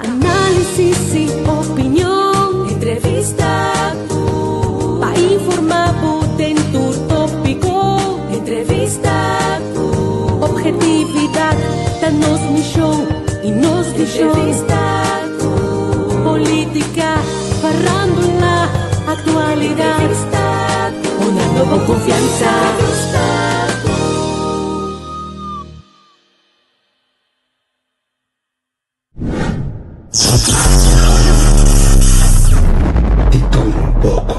Análisis i opinion. Entrevista ku. Pa informá bo den tur tópiko. Entrevista ku. Ophetividat ta nos mishon i nos vishon. Entrevista ku. Polítika, farándula, aktualidat. Entrevista ku. Honrando bo konfiansa. Entrevista ku. Di tur un poko.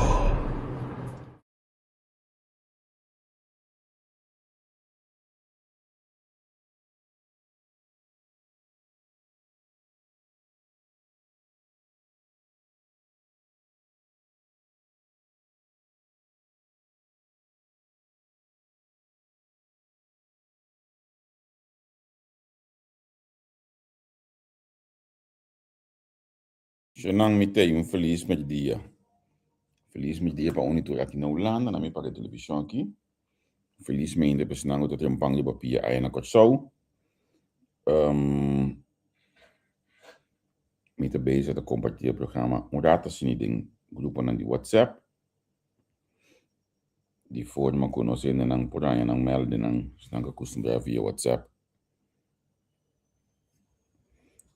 Shonan mi tei un felis merdia. Felis merdia pa un i tur aki na Hulanda, nan mi paga e televishon aki. Felis meinta pa esnan ku ta trempan riba pia aya na Kòrsou. Mi ta bezig ta kompartí e programa un rato asina den gruponan di WhatsApp. Di forma ku nos hendenan por haña nan mèldenan, esnan ku a kustumbrá via WhatsApp.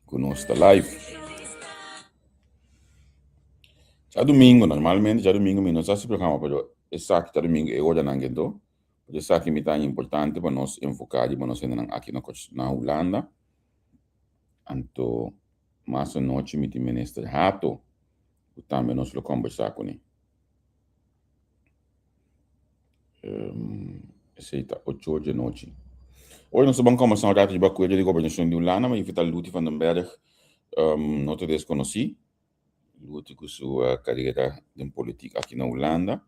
Ku nos ta live. Djadumingu, normalmente djadumingu mi no sa hasi programa, pero esaki djadumingu e oranan ke anto, pero esaki mi ta haña importante pa nos enfoká riba nos hendenan aki na Kòrsou, na Hulanda. Anto mas anochi mi tin Minister Hato ku tambe nos lo kòmbersá kuné. Esei ta ocho or di anochi. Ora nos ta ban kòmbersá un ratu riba akuerdo di gobernashon di Hulanda, mi invitá Luti van den Berg, no ta deskonosí. Luti ku su karera den politik aki na Hulanda.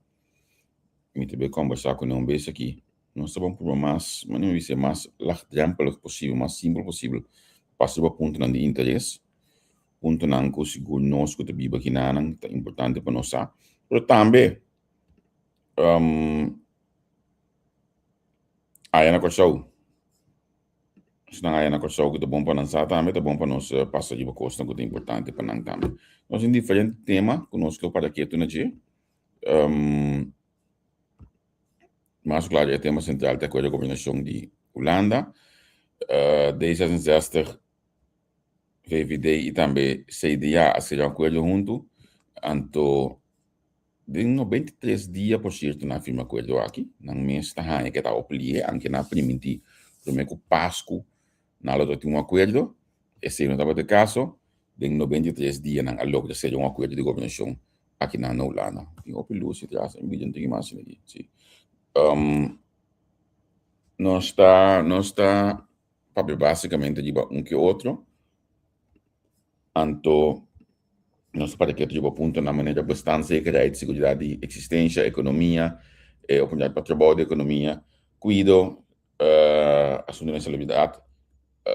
Mi ta bai kòmbersá kuné un bes aki. Nos ta ban purba mas, manera mi bisa, mas lagdrempelig posibel, mas simpel posibel, pasa riba puntonan di interes. Puntonan ku sigur nos ku ta biba kinanan ta importante pa nos sa. Pero tambe aya na Kòrsou, esnan aya na Kòrsou ku ta bon pa nan sa tambe, ta bon pa nos pasa riba kosnan ku ta importante pa nan tambe. Nos tin diferente tema ku nos lo para ketu na dje. Mas klaro e tema sentral ta ku e gobernashon di Hulanda. D 66 VVD i tambe CDA a sera un akuerdo huntu, anto den 93 dia por sierto nan a firma akuerdo aki, nan mes ta haña ke ta opli'é, anke nan a primintí promé ku Pasku nan lo ta tin un akuerdo, esei no tabata e kaso, den 93 dia nan a logra sera un akuerdo di gobernashon aki nan na Hulanda. Tin hopi lus atras, mi no tin mas aki, si. Nos ta, nos ta. Papia básicamente riba un ke otro, anto nos ta para ketu riba puntonan manera bestaanszekerheid, seguridad di existencia, economia, e oportunidad pa trabou di economia, cuido, asuntonan di salubridad,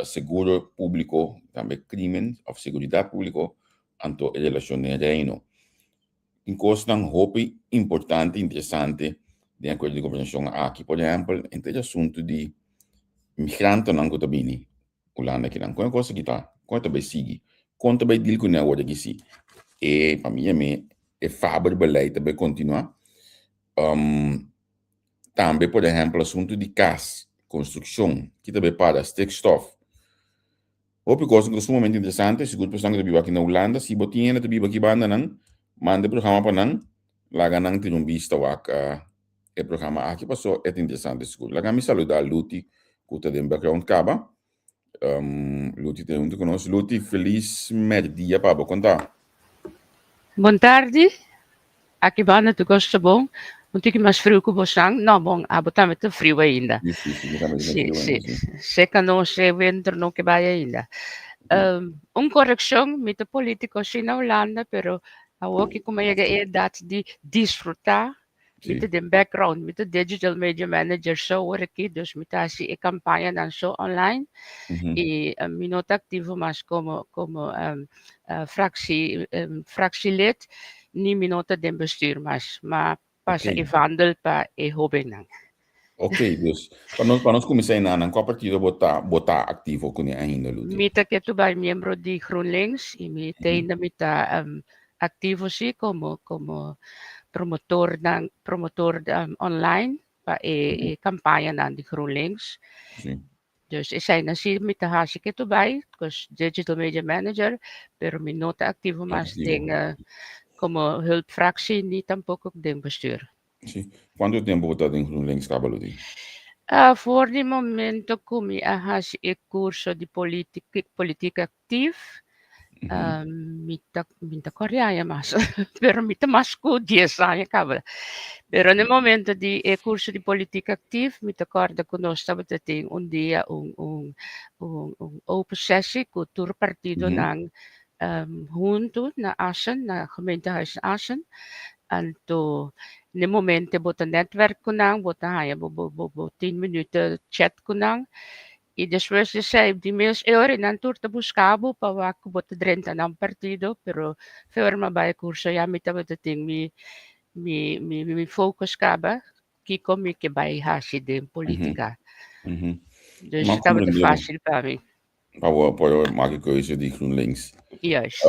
seguro publico, tambe crimen of seguridad publico, anto e relacion den Reino. Tin kosnan hopi importante i interesante den akuerdo di gobernashon aki. Por ehèmpel, henter e asuntu di migrantenan ku ta bini Hulanda akinan. Kon e kos aki ta? Kon e ta bai sigui? Kon ta bai deal kuné awor aki si e pa mi yam'é e Faber-beleid ta bai kontinuá? Tambe por ehèmpel asuntu di kas, konstrukshon, ki ta bai para, stikstof. Hopi kos ku ta sumamente interesante, sigur personan ku ta biba aki na Hulanda, si bo tin hende ta biba aki banda nan, manda e programa pa nan, laga nan tene un bista wak e programa aki paso e ta interesante sigur. Laga mi saluda Luti ku ta den background kaba. Luti ta huntu ku nos. Luti, felis merdia pa bo, kon ta? Bon tardi, Aki banda tur kos ta bon, un tiki mas friu ku bosan, no bon abo tambe ta friu ainda. Sí, sí, sí, mi tambe ta Sí, friu sí, ainda, sí. seka nos e winter no ke bai ainda. Un korekshon, mi ta politiko sí na Hulanda, pero awor ki ku mi a yega e edat di disfrutá, mi ta den background, mi ta digital media manager so awor aki, dus mi ta hasi e kampañanan so online i mi no ta aktivo mas komo komo fractie fractielid ni mi no ta den bestuur mas, ma pasa e vandel pa e hobennan. Ok, dus pa nos, pa nos kuminsá einan, kua partido bo ta, bo ta aktivo kuné ainda, Luti? Mi ta ketu bai miembro di GroenLinks i mi te ainda mi ta aktivo sí komo komo promotornan promotor online pa e e kampañanan di GroenLinks. Dus eseinan sí mi ta hasi ketu bai, kos digital media manager, pero mi no ta aktivo mas den komo hulpfractie ni tampoko den bestuur. Sí. Kuantu tempu bo ta den GroenLinks kaba, Ludi? For di momento ku mi a hasi e kurso di politiek actief, mi ta mi ta kòrda e aña mas, pero mi ta mas ku dies aña kaba. Pero na e momento di e kurso di politiek actief mi ta kòrda ku nos tabata tin un dia un un un un open sessie ku tur partidonan huntu na Assen, na gemeentehuis na Assen. Anto na e momento bo ta netwerk ku nan, bo ta haña bo bo bo bo tin minüt chat ku nan. I despues di esei di mes e ora nan tur ta buska bo pa wak ku bo ta drenta nan partido, pero fe ora mi a bai e kurso ya mi tabata tin mi mi mi mi focus kaba kiko mi ke bai hasi den politica. Dus Ma tabata comprende bo. fácil pa mi. Pa bo por maak e keuze di GroenLinks. Juist.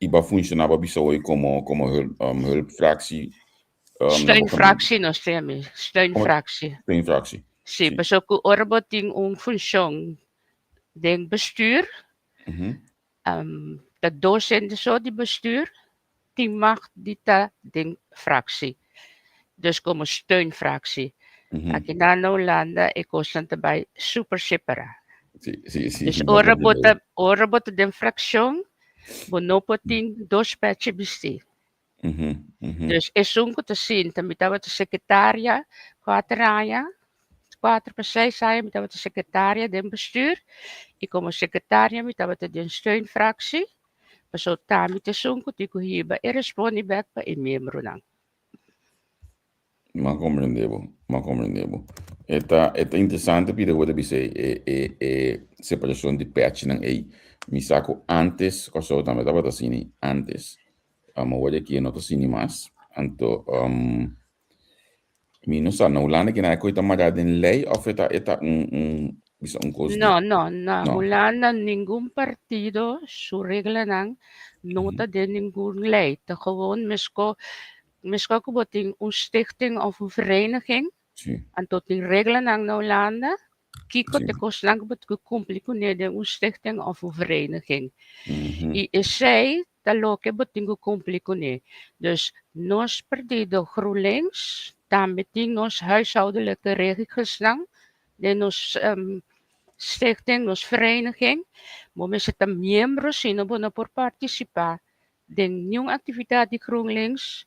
I bo a funciona bo a bisa hoy como como hulp hulpfractie na bo Steunfractie nos ta yama, steunfractie. Steunfractie. Sí, pasobra ku ora bo tin un funcion den bestuur, ta dos hende so di bestuur tin mag di ta den fractie. Dus como steunfractie. Aki nan na Hulanda e kosnan ta bai super separa. Dus ora bo ta ora bo ta den fraccion bo no por tin dos pechi bisti. Dus esun ku ta sinta, mi tabata sekretaria kuater aña, kuater pa seis aña mi tabata sekretaria den bestuur i komo sekretaria mi tabata den steunfractie, pasobra ta mi ta esun ku tin ku hiba e respondi bèk pa e miembronan. M'a comprende bo, m'a comprende bo. E ta, e ta interesante pida bo ta bisa e, e, e separacion di pèchinan ei. Mi sa ku antes Kòrsou tambe tabata asina, antes. Awor aki e no ta asina mas. Anto, mi no sa, na Hulanda kina e koe ta mará den lei òf e ta, e ta un, un, bisa un kos di. No, no, na No. Hulanda ningun partido su reglanan no ta den ningun lei. Ta gewoon mesko Mesko ku bo tin un stichting òf un vereniging, anto tin reglanan na Hulanda kiko ta e kosnan ku bo tin ku kumpli kuné den un stichting òf un vereniging. I esei ta loke bo tin ku kumpli kuné. Dus nos partido GroenLinks tambe tin nos huishoudelijke regelsnan den nos stichting, nos vereniging. Bo mester ta miembro sino bo no por partisipá den niun aktividat di GroenLinks,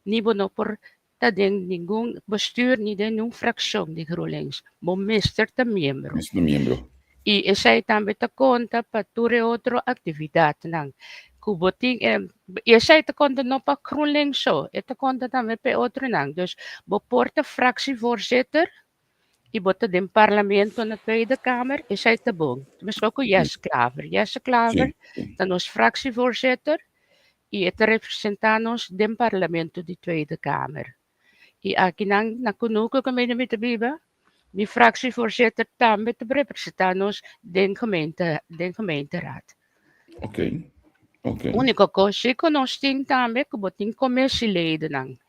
ni bo no por ta den ningun bestuur ni den niun frakshon di GroenLinks. Bo mester ta miembro. Mester ta miembro. I esei tambe ta konta pa tur e otro aktividatnan ku bo tin. I esei ta konta no pa GroenLinks so, e ta konta tambe pa e otronan. Dus bo por ta fractievoorzitter i bo ta den parlamento na Tweede Kamer, esei ta bon. Meskos ku Jesse Klaver. Jesse Klaver ta nos fractievoorzitter i e ta representá nos den parlamento di Tweede Kamer. I akinan na Kunuku kaminda mi ta biba, mi fractievoorzitter tambe ta representá nos den gemeente, den gemeenteraad. Úniko kos si ku nos tin tambe ku bo tin commissieledennan.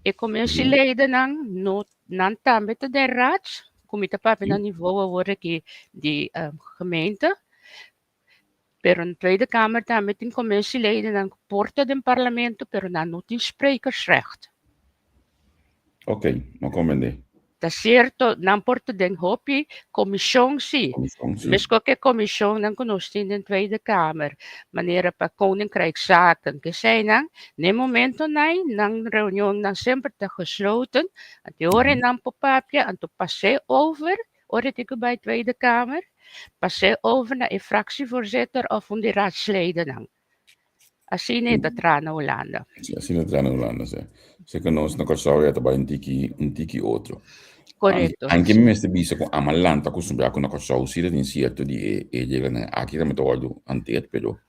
E commissieledennan no nan tambe ta den raad, ku mi ta papia na nivo awor aki di gemeente, pero na Tweede Kamer tambe tin commissieledennan ku por ta den parlamento pero nan no tin sprekersrecht. Ok, no comprende. Ta cierto, nan por ta den hopi comision si. Comision, si. Meskos ke comisionnan ku nos tin den Tweede Kamer, manera pa Koninkrijkszaken, keseinan, na e momentonan nan reunionnan semper ta gesloten, anto e ora nan por papia, anto pas'é over, ora tin ku bai Tweede Kamer, pas'é over na e fractievoorzitter of un di raadsledennan. Asina e ta traha na Hulanda. Sí, asina e ta traha na Hulanda, sí. Sé ku nos na Kòrsou ya ta bai un tiki, un tiki otro. Korekto. Anke mi mester bisa ku ama lanta kustumbrá ku na Kòrsou sí ta tin sierto di e e reglanan aki tambe ta wòrdu hanteer, pero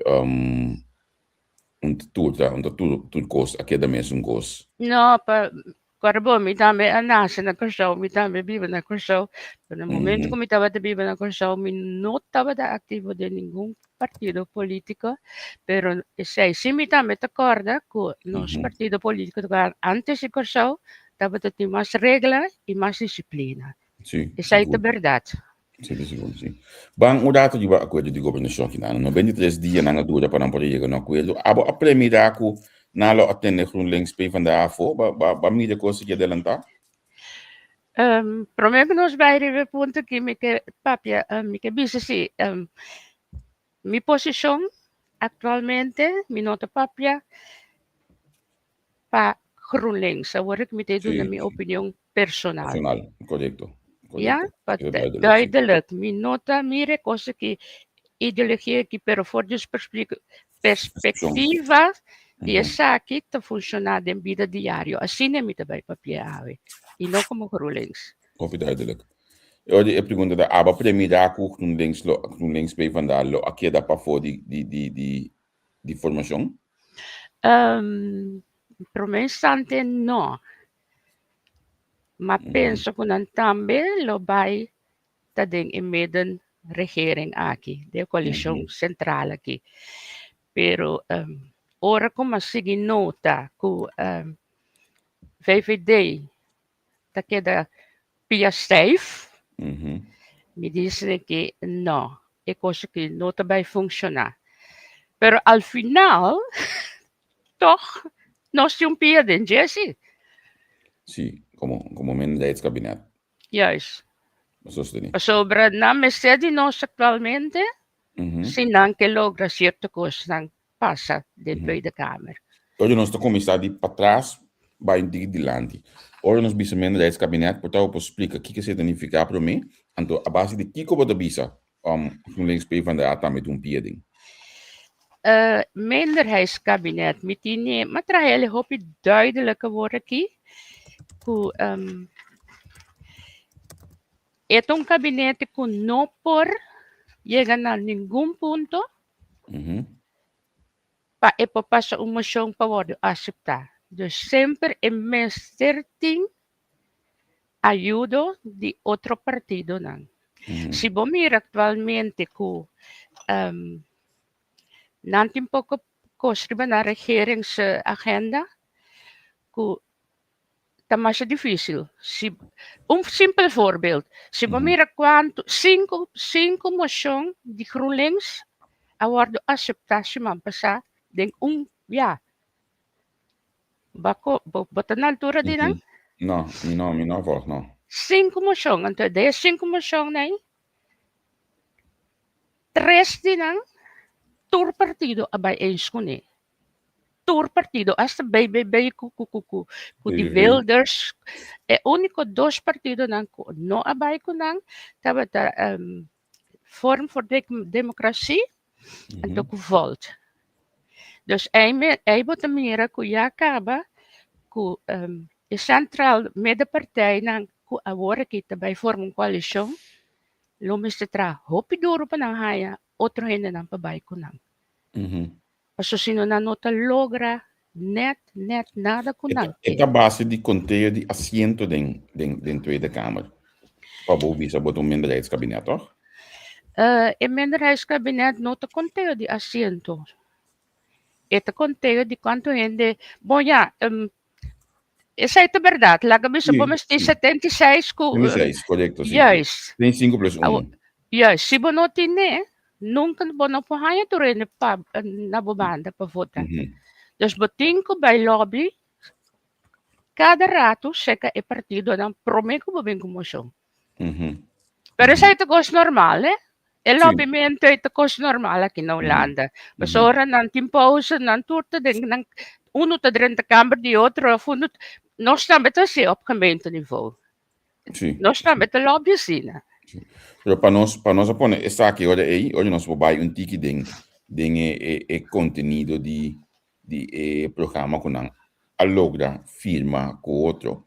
un ta tur ta, un ta tur tur kos a keda mesun kos. No, pa. Kòrda bo, mi tambe a nase na Kòrsou, mi tambe biba na Kòrsou, pero na momento ku mi tabata biba na Kòrsou mi no tabata aktivo den ningun partido polítiko, pero esei sí mi tambe ta kòrda ku nos partido polítiko antes di Kòrsou tabata tin mas regla i mas disiplina. Sí, Esei ta sigur. bèrdat. Sí, ta sigur, sí. Ban un rato riba akuerdo di gobernashon aki nan. 93 dia nan a dura pa nan por a yega na un akuerdo. Abo a premirá ku nan lo a tene GroenLinks PvdA afó? Ba, ba, ba mira kos aki adelantá? Promé ku nos bai riba e punto aki mi ke papia, mi ke bisa si mi posishon aktualmente mi no ta papia pa GroenLinks. Awor mi ta duna mi opinion personal. Personal, korekto. Ja, pa duidelijk. Mi no ta mira e kos aki, ideologia aki, pero for di perspektiva di esaki ta funshoná den bida diario. Asina mi ta bai papia awe, i no komo GroenLinks. Hopi duidelijk. E ora e pregunta ta, aba premira ku GroenLinks lo, GroenLinks PvdA lo a keda pafó di di di di di formashon? Prome instante no. Ma penso ku nan tambe lo bai ta den e middenregering aki, den e koalishon sentral aki. Pero ora ku mi a sigui nota ku VVD ta keda pia stijf, mi disi ki no, e kos aki no ta bai funshoná. Pero al final, tòg nos tin un pia den dje si. Sí, komo komo minderheidskabinet. Juist. Sostení. Pasobra nan mester di nos aktualmente si nan ke logra sierto kosnan pasa den Tweede Kamer. Ora nos ta kuminsá di patras bai un tiki dilanti. Ora nos bisa minderheidskabinet por ta bo por splika kiko esei ta nifiká promé, anto a base di kiko bo ta bisa GroenLinks PvdA tambe ta un pia den. Minderheidskabinet mi tine, mi a traha el hopi duidelijk awor aki ku e ta un kabinete ku no por yega na ningun punto pa e por pasa un moshon pa wòrdu aseptá. Dus semper e mester tin ayudo di otro partidonan. Si bo mira aktualmente ku nan tin poko kos riba nan regeringsagenda ku ta masha difísil. Si, un simpel voorbeeld, si bo mira kuantu, sinku, sinku moshon di GroenLinks a wòrdu aseptá siman pasá den un bia. Bo ko, bo, bo ta na altura di nan? No, mi no, mi no volg, no. Sinku moshon, anto de e sinku moshonnan, tres di nan tur partido a bai eens kuné. Tur partido, hasta BBB ku ku ku ku ku di Wilders. E úniko dos partidonan ku no a bai ku nan tabata Forum voor Democratie anto ku Volt. Dus ei me ei bo ta mira ku ya kaba ku e central middenpartijnan ku awor aki ta bai forma un koalishon lo mester traha hopi duro pa nan haya otro hendenan pa bai ku nan. Paso sino nan no ta logra net net nada ku nan E ke. ta base di konteo di asiento den den den Tweede Kamer pa bo bisa bo ta un minderheidskabinet, tòg? E minderheidskabinet no ta konteo di asiento. E ta konteo di kuantu hende, bon ya, esei ta bèrdat, laga bisa bo mester tin 76 ku. 76, korekto, si. Juist. 35 plus 1. Juist, si bo no tine, nunka bo no por haña tur hende pa na bo banda pa vota. Dus bo tin ku bai lobby kada ratu seka e partidonan promé ku bo bin ku moshon. Pero esei ta kos normal, eh? E lobbymentu ei ta kos normal aki na Hulanda. Pasobra nan tin pausa, nan tur ta den nan, unu ta drenta kamber di otro of unu, nos tambe ta hasi op gemeenteniveau. Nos tambe ta lobby asina. Pero pa nos, pa nos a pone esaki ora ei, ora nos por bai un tiki den, den e, e, e contenido di, di e programa ku nan a logra firma ku otro.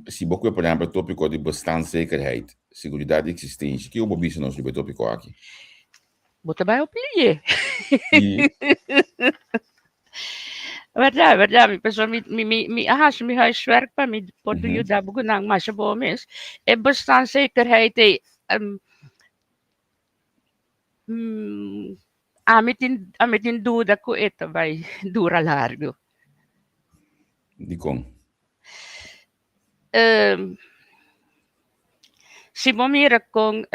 Si bo kue por ehempel tópiko di bestaanszekerheid, seguridat di eksistensia, kiko bo bisa nos riba e tópiko aki? Bo ta bai opinie. Berdad, berdad, mi pasobra mi mi mi mi a hasi mi huiswerk pa mi por yuda bo ku nan masha bo mes. E bestaanszekerheid ei, ami tin ami tin duda ku e ta bai dura largu. Dikon? Si bo mira kon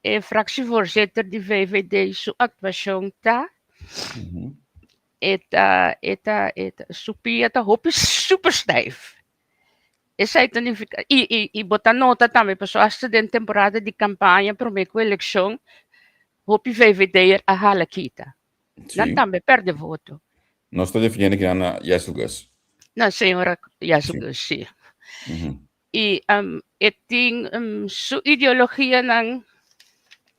e fractievoorzitter di VVD su aktuashon ta, e ta e ta e ta su pia ta hopi super stijf. Esei ta nifiká i i i bo ta nota tambe pasobra asta den temporada di kampaña promé ku elekshon hopi VVD'er a hala kita. Nan tambe pèrdè voto. Nos ta refiriendo kinan na Yesugus. Na señora Yesugus, sí. I e tin su ideologianan,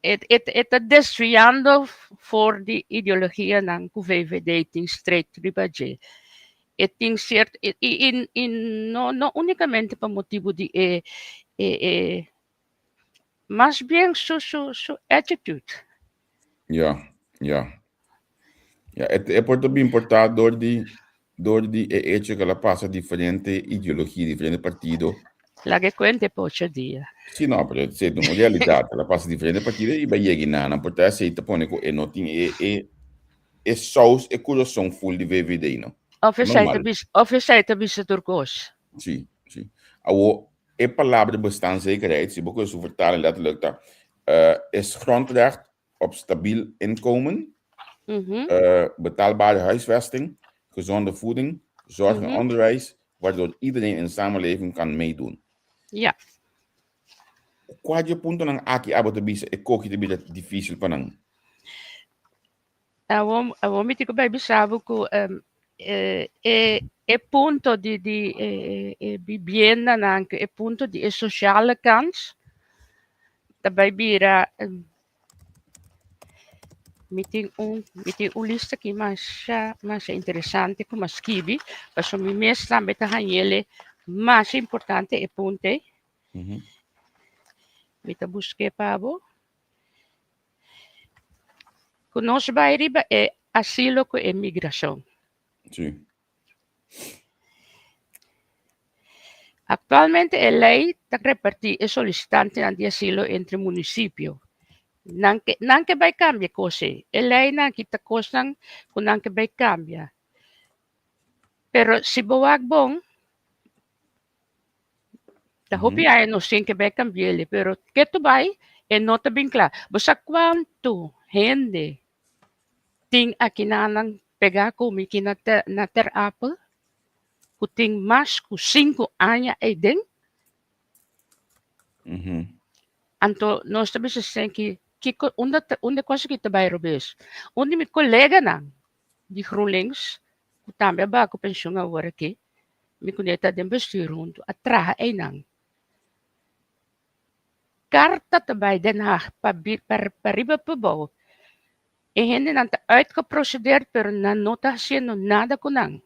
e e ta desviando for di ideologianan ku VVD tin stret riba dje. E tin sierto, i i i no no únikamente pa motibu di e e e mas bien su su su attitude. Ya, ya. Ya, e e por ta bin por ta dor di dor di e hecho ku el a pasa diferente ideologia, diferente partido. Laga e kuenta pa ocho dia. Sí, no, pero esei ta un realidat. El a pasa diferente partido i bai yega einan. Nan por ta esei ta pone ku e no tin e e e sous, e kurason ful di VVD, no. Of esei ta bisa, of esei ta bisa tur kos. Sí, sí. Awor, e palabra bestaanszekerheid, si bo kohe su vertaling letterlijk ta, is grondrecht op stabiel inkomen, betaalbare huisvesting, gezonde voeding, zorg en onderwijs, waardoor iedereen in de samenleving kan meedoen. Ja. Kua di e puntonan aki abo ta bisa e koki ta bira difícil pa nan? Awor, awor mi tin ku bai bisa bo ku e e punto di di e e bibiendanan, e punto di e sociale kant ta bai bira mi tin un mi tin un lista aki masha masha interesante ku mi a skibi pasobra mi mes tambe ta hañ'el masha importante e punto ei. Mi ta busk'é pa bo. Ku nos bai riba e asilo ku e migrashon. Sí. Aktualmente e lei ta repartí e solisitantenan di asilo entre munisipio. Nan ke nan ke bai kambia kos ei. E leinan aki ta kosnan ku nan ke bai kambia. Pero si bo wak bon, Ta hopi aña nos tin ke bai cambi'el, pero ketu bai e no ta bin kla. Bo sa kuantu hende tin akinanan pegá ku mi aki na na Ter Apel ku tin mas ku sinku aña eiden? Anto nos ta bisa senki kiko unda ta unda e kos aki ta bai robes? Un di mi koleganan di GroenLinks ku tambe a baha ku penshon awor aki, mi kuné ta den bestuur huntu, a traha einan. Karta ta bai Den Haag pa pa riba pa bou. E hendenan ta uitgeprocedeerd pero nan no ta hasiendo nada ku nan.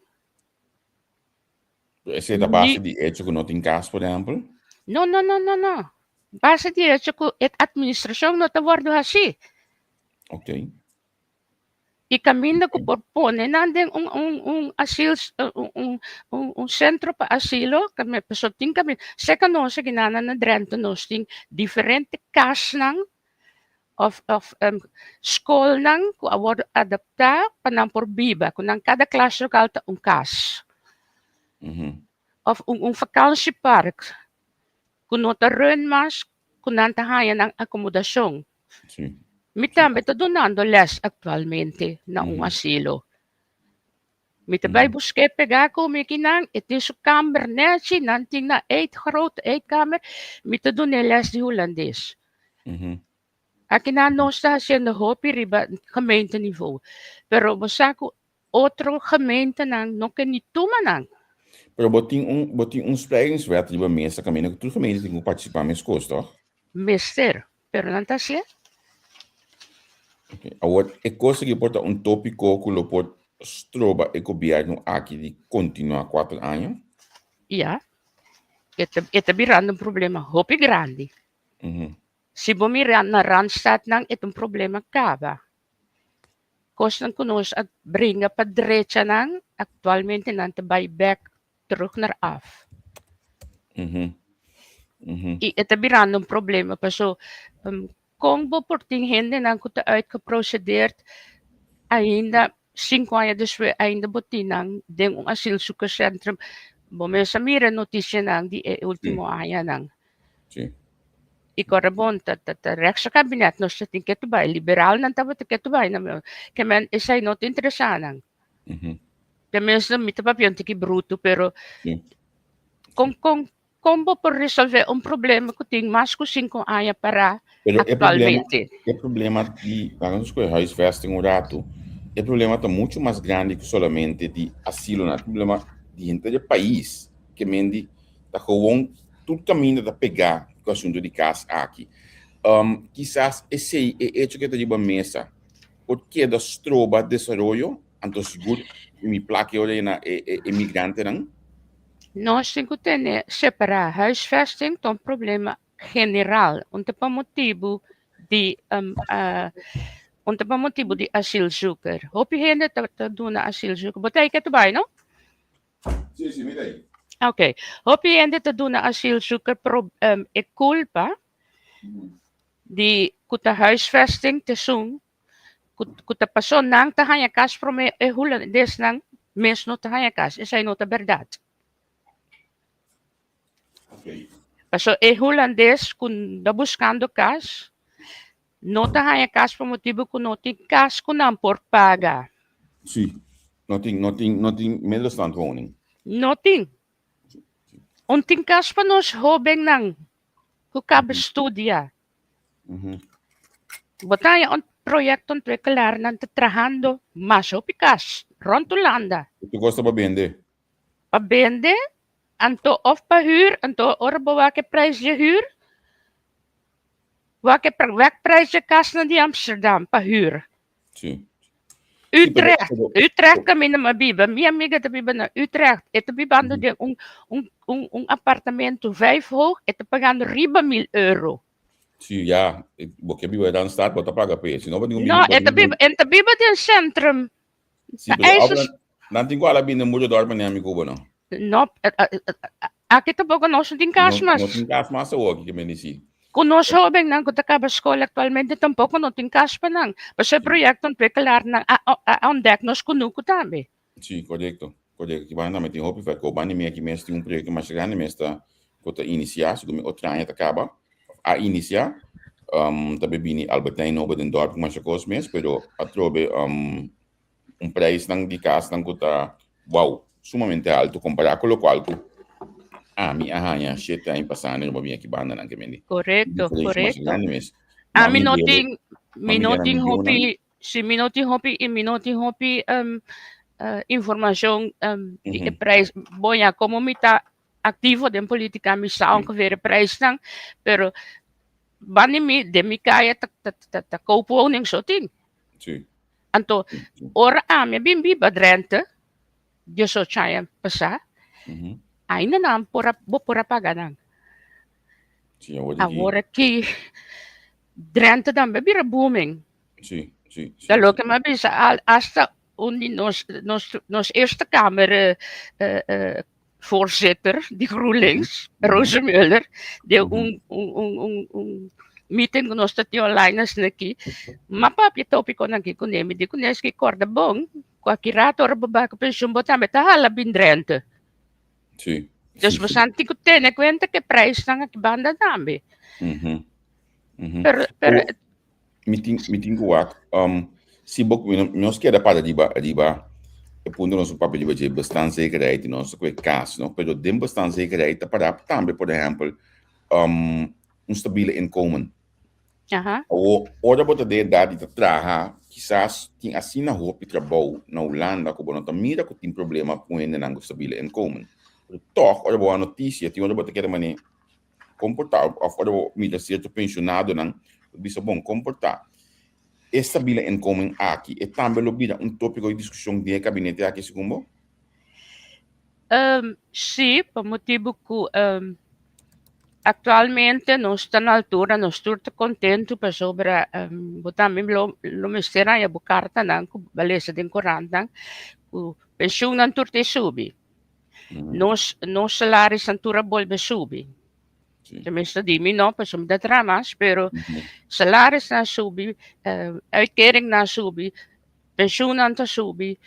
Esei ta base di echo ku no tin kas, por ehèmpel? No, no, no, no, no. Base di echo ku e administrashon no ta wòrdu hasí. Oké. I kaminda ku por pone nan den un un un asil un un un un sentro pa asilo pasobra tin kaminda serka nos aki nan na Drenthe nos tin diferente kasnan òf òf skolnan ku a wòrdu adaptá pa nan por biba ku nan kada klas lokal ta un kas òf un un vakansiepark ku no ta run mas ku nan ta haña nan akomodashon. Sí. Mi tambe ta dunando les actualmente na un asilo. Mi ta bai busk'é pegá ku mi kinan, e tin su kamber nechi, nan tin nan eet groot eetkamer, mi ta dun'é les di hulandes. Akinan nos ta hasiendo hopi riba gemeenteniveau, pero bo sa ku otro gemeentenan no ke ni tuma nan. Pero bo tin un bo tin un spreidingswet riba mesa kaminda ku tur gemeente tin ku partisipá meskos, tòg? Mester, pero nan ta hasié. Ok, awor e kos aki por ta un tópiko ku lo por stroba e gobièrnu aki di kontinuá kuater aña? Ya, e ta e ta birando un problema hopi grandi. Si bo mira na Randstadnan e ta un problema kaba. Kosnan ku nos a bringa pa drecha nan, aktualmente nan ta bai bèk terug naar af. I e ta birando un problema paso kon bo por tin hendenan ku ta uitgeprocedeerd ainda sinku aña despues ainda bo tin nan den un asielzoekerscentrum. Bo mes a mira e notisianan di e ultimo añanan. I kòrda bon, ta ta ta rechtse kabinet nos ta tin ketu bai, liberalnan tabata ketu bai na meu. Ke men esei no ta interesá nan. Tenminste mi ta papia un tiki brutu, pero kon kon kon bo por resolvé un problema ku tin mas ku sinku aña pará Pero e problema, aktualmente? e problema di, laga nos skohe huisvesting un ratu, e problema ta muchu mas grandi ku solamente di asilonan, e problema di henter e pais, ke men di ta gewoon tur kaminda ta pegá ku asuntu di kas aki. Kisas esei, e echo ku e ta riba mesa por keda stroba desaroyo, anto sigur mi plak e ora ei na e e migrantenan. Nos tin ku tene separá huisvesting ta un problema general, un ta pa motibu di un ta pa motibu di asielzoeker. Hopi hende ta ta duna asielzoeker. Bo ta ei ke ta bai, no? Sí, sí, mi ta ei. Oké. Hopi hende ta duna asielzoeker pro e kulpa di ku ta huisvesting t'esun ku ku ta pasó nan ta haña kas promé e hulandesnan mes no ta haña kas. Esei no ta bèrdat. Pasó e hulandes ku ta buskando kas no ta haña kas pa motibu ku no tin kas ku nan por paga. Sí, no tin, no tin, no tin middenstandwoning. No tin. Un tin kas pa nos hóbennan ku kaba studia. Bo ta haña un proyekto ontwikkelaarnan ta trahando mas hopi kas rònt Hulanda. Tur kos ta pa bende. Pa bende, anto òf pa hür, anto ora bo wak e prijs dje hür, wak e wak prijs dje kasnan di Amsterdam pa hür. Sí. Utrecht, Utrecht kaminda mi a biba, mi amiga ta biba na Utrecht, e ta bibando den un un un un apartamento vijf hoog, e ta pagando riba mil euro. Sí, ya, bo ke biba Randstad, bo ta paga p'e, si no bo tin un No, e ta biba, e ta biba den centrum. Sí, pero ora nan tin ku ala bini mucho dor manera mi ku bo no. No, aki tampoco nos no tin kas mas. No tin kas mas awor aki ke men disi. Ku nos hobennan ku ta kaba skol aktualmente tampoco no tin kas pa nan. Pasobra e proyekto ontwikkelaarnan a a ontdek nos kunuku tambe. Sí, korekto, korekto. Ki banda tambe tin hopi verkoop. Banda mi aki mes tin un proyekto masha grandi mes ta ku ta inisiá, segun mi otro aña ta kaba, òf a inisiá. Ta be bini Albertijn nobo den dòrp ku masha kos mes, pero atrobe un prijsnan di kasnan ku ta wow, sumamente alto kompará ku lokual ku ami a haña shete aña pasá no bin aki bandanan ke mende. Korekto, korekto. Ami no tin, mi no tin hopi, si mi no tin hopi i mi no tin hopi informashon di e prijs. Bon ya, komo mi ta aktivo den politika mi sa ongeveer e prijsnan, pero banda mi den mi kaya ta ta ta koopwoning so tin. Sí. Anto, ora ami a bin biba Drenthe, diesocho aña pasá, ainda nan por a, bo por a paga nan. Sí, awor aki. Awor aki Drenthe tambe a bira booming. Sí, sí, sí. Ta loke mi a bisa, hasta un di nos, nos, nos Eerste Kamer voorzitter di GroenLinks, Rosenmöller, den un, un, un, un, un meeting ku nos ta tin online asina aki, m'a papia tópikonan aki kuné, mi di kuné eski kòrda bon, ku aki rato ora bo bai ku penshun bo tambe ta hala bin Drenthe. Sí. Dus bo san tin ku tene kuenta ku e prijsnan aki banda tambe. Pero, pero Mi tin, mi tin ku wak, um, si bo, mi no, mi nos keda para riba, riba e punto nos papia riba dje bestaanszekerheid i nos ku e kas, no? Pero den bestaanszekerheid ta para tambe, por ehèmpel, um, un stabiele inkomen. Aha. Awo, ora bo ta den edat di ta traha, kisas tin asina hopi trabou na Hulanda ku bo no ta mira ku tin problema ku hendenan ku stabiele inkomen. Pero tòg, ora bo wak notisia, tin ora bo ta keda manera Komportá òf ora bo mira sierto penshonadonan bo bisa bon komportá. E stabile inkomen aki e tambe lo bira un tópiko di diskushon den e kabinete aki segun bo? Sí, pa motibu ku. Aktualmente nos ta na altura, nos tur ta kontentu pasobra bo tambe lo lo mester haña bo kartanan ku bo a lesa den korantnan ku penshunnan tur ta subi. Nos nos salarisnan tur a bolbe subi. Tenminste di mi no, pasobra mi ta traha mas, pero salarisnan a subi, uitkeringnan a subi, penshunnan ta subi,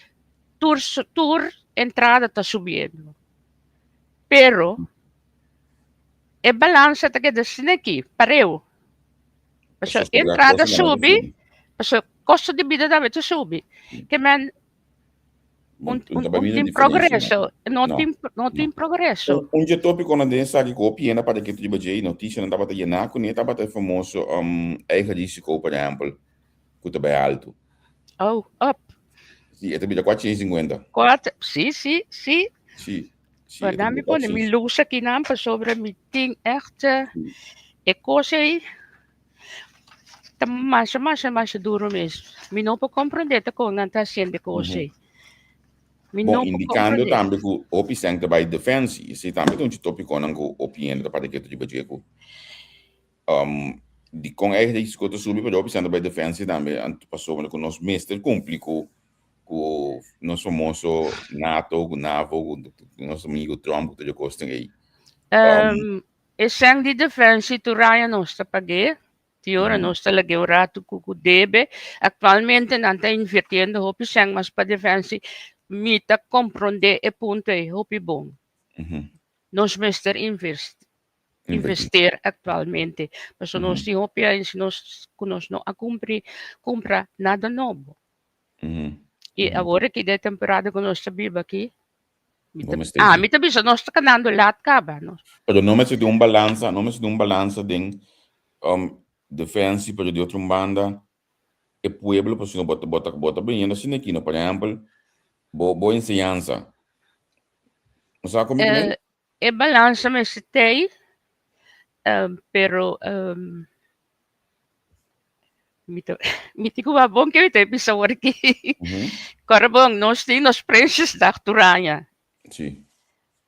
tur tur entrada ta subiendo. Pero e balansa ta keda asina aki, pareu. Pasobra entrada subi, pasobra kosto di bida tambe ta subi. Ke men un tin progreso, no tin no tin progreso. Un dje tópikonan den esaki ku hopi hende a papia kitu riba dje i notisianan tabata yená kuné tabata e famoso eigen risiko, por ehèmpel, ku ta bai altu. Oh, up. Sí, e ta bira kuater shen i sinkuenta. Kuater, sí, sí, sí. Sí, sí. Pero dan mi pone mi luz akinan pasobra mi tin ègt e kos ei ta masha, masha, masha duro mes. Mi no por komprendé ta kon nan ta hasiendo e kos ei. Mi no por indikando tambe ku hopi sèn ta bai defensie. Esei tambe ta un tópikonan ku hopi hende ta papia ketu riba dje ku Dikon e risiko ta subi? Pasobra hopi sèn ta bai defensia tambe pasobra ku nos mester kumpli ku ku nos famoso nato, ku navo, ku nos amigo Trump ku tur e kosnan ei. E sèn di defensia tur aña nos ta pag'é, tin ora nos ta lag'é un ratu ku ku debe. Aktualmente nan ta invirtiendo hopi sèn mas pa defensia. Mi ta komprondé e punto ei hopi bon. Nos mester inverti. Investeer actualmente. Pasobra nos tin hopi aña si nos ku nos no a kumpri kumpra nada nobo. I awor aki den e temporada ku nos ta biba aki, mi ta ah mi ta bisa nos ta kanando lat kaba. Nos. Pero no mester tin un balansa, no mester tin un balansa den defensie pero di otro un banda e pueblo pasobra bo ta bo ta bo ta biniendo asina aki no. Por ehempel bo bo enseñansa. Bo sa kon mi ta meen? E balansa mester t'ei, pero mi ta mi tin ku wak bon ke mi ta bisa awor aki. Kòrda bon, nos tin nos Prinsjesdag tur aña. Sí.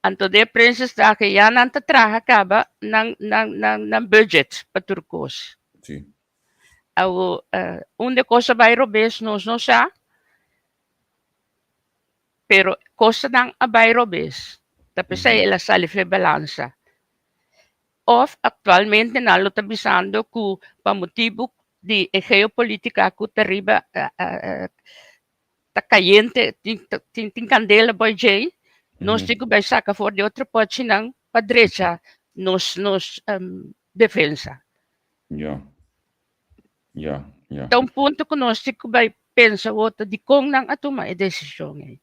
Anto den e Prinsjesdag ei ya nan ta traha kaba nan nan nan nan budget pa tur kos. Sí. Awo unda e kos a bai robes nos no sa. Pero kosanan a bai robes. Ta p'esei el a sali for e balansa. Òf aktualmente nan lo ta bisando ku pa motibu di e geopolitika ku ta riba ta kayente, tin tin kandela boi djei, nos tin ku bai saka for di otro pòchinan pa drecha nos nos defensa. Ya. Ya, ya. Ta un punto ku nos tin ku bai pensa wou ta dikon nan a tuma e desishon ei.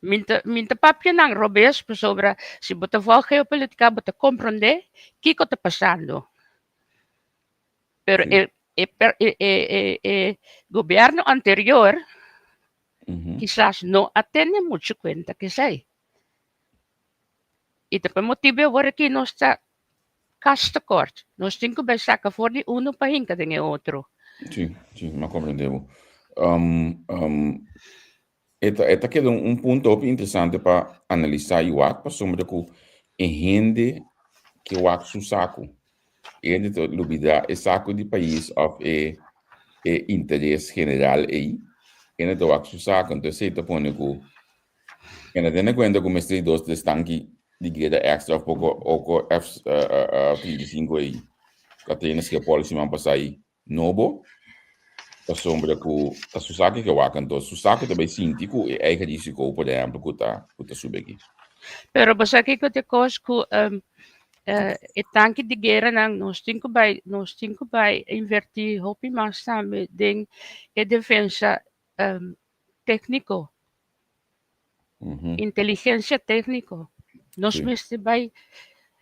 Mi ta mi ta papia nan robes pasobra si bo ta vòlg geopolitika bo ta komprondé kiko ta pasando. Pero e e e e e gobièrnu anterior kisas no a tene muchu kuenta ku esei. I ta pa e motibu awor aki nos ta Kas tekort. Nos tin ku bai saka for di unu pa hinka den e otro. Sí, sí, mi a komprendé bo. E ta, e ta keda un punto hopi interesante pa analisá i wak pasobra ku e hende ke wak su saku. E hende ta lubidá e saku di pais òf e e interes general ei. E hende ta wak su saku. Entonces esei ta pone ku e na tene kuenta ku mester di dos tres tanki di guera extra of poko oko F 35 ei ku a traina Schiphol siman pasá ei nobo pasobra ku ta su saku ke wak anto su saku ta bai sinti ku e eigen risiko por ehempel ku ta ku ta subi aki. Pero bo sa kiko ta e kos ku e tanki di gueranan nos tin ku bai nos tin ku bai invertí hopi mas tambe den e defensa tékniko. Inteligencia técnico. Nos mester bai,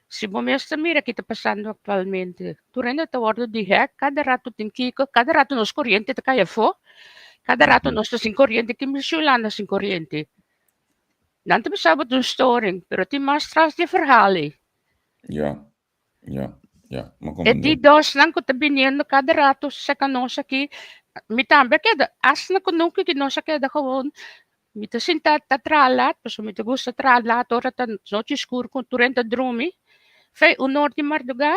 si bo mester mira ki ta pasando actualmente, tur hende ta wordo di hack, cada rato tin kiko, cada rato nos coriente ta cay afo, cada rato nos ta sin coriente, ki mester Hulanda sin coriente? Nan ta bisa bo ta un storing, pero tin mas tras di e verhaal ey. Ja, ja, ja, mi a E comprende. di dosnan ku ta biniendo kada rato seka nos aki, mi tambe a keda, asina ku nunka ki nos a keda gewoon, mi ta sinta ta traha lat, pasobra mi ta gusta traha lat ora ta nochi skur ku tur hende ta drumi. Fei un or di mardugá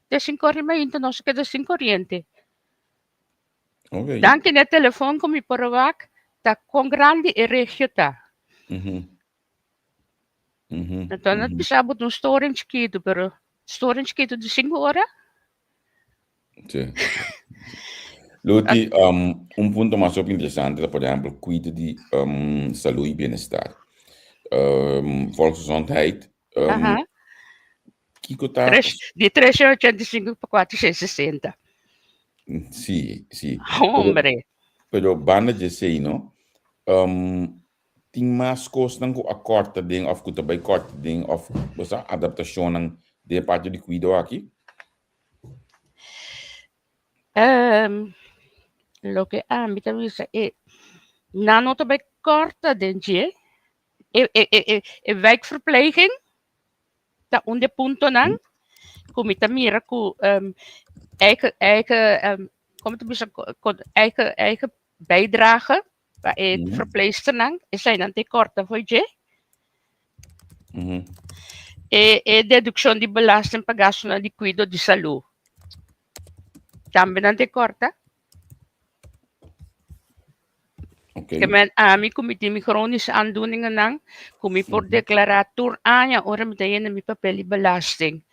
te sinkor di mainta nos a keda sin koriente. Okay. Danki na e telefon ku mi por a wak ta kon grandi e regio ta. Anto nan ta bisa bo ta un storing chikitu, pero storing chikitu di sinku ora? Sí. Luti, um, un punto mas hopi interesante ta, por ehempel, cuido di um, salud y bienestar. Um, volksgezondheid, um, kiko ta... Tres, di 385 pa 460. Sí, sí. Hombre. Pero, pero banda di esei, no? Um, Tin mas kosnan ku a kòrta den òf ku ta bai kòrta den òf bo sa adaptashonnan den e parti di kuido aki? Loke ami ta bisa e nan no ta bai kòrta den dje. E e e e wijkverpleging ta un di e puntonan ku mi ta mira ku eigen eigen komo ta bisa eigen eigen bijdrage pa e verpleegsternan, eseinan ta e kòrta for dje. E e dedukshon di belasting pa gastunan di kuido di salú tambe nan ta e kòrta. Ke men ami ku mi tin mi kronische aandoeningennan ku mi por deklará tur aña ora mi ta yena mi papel di belasting.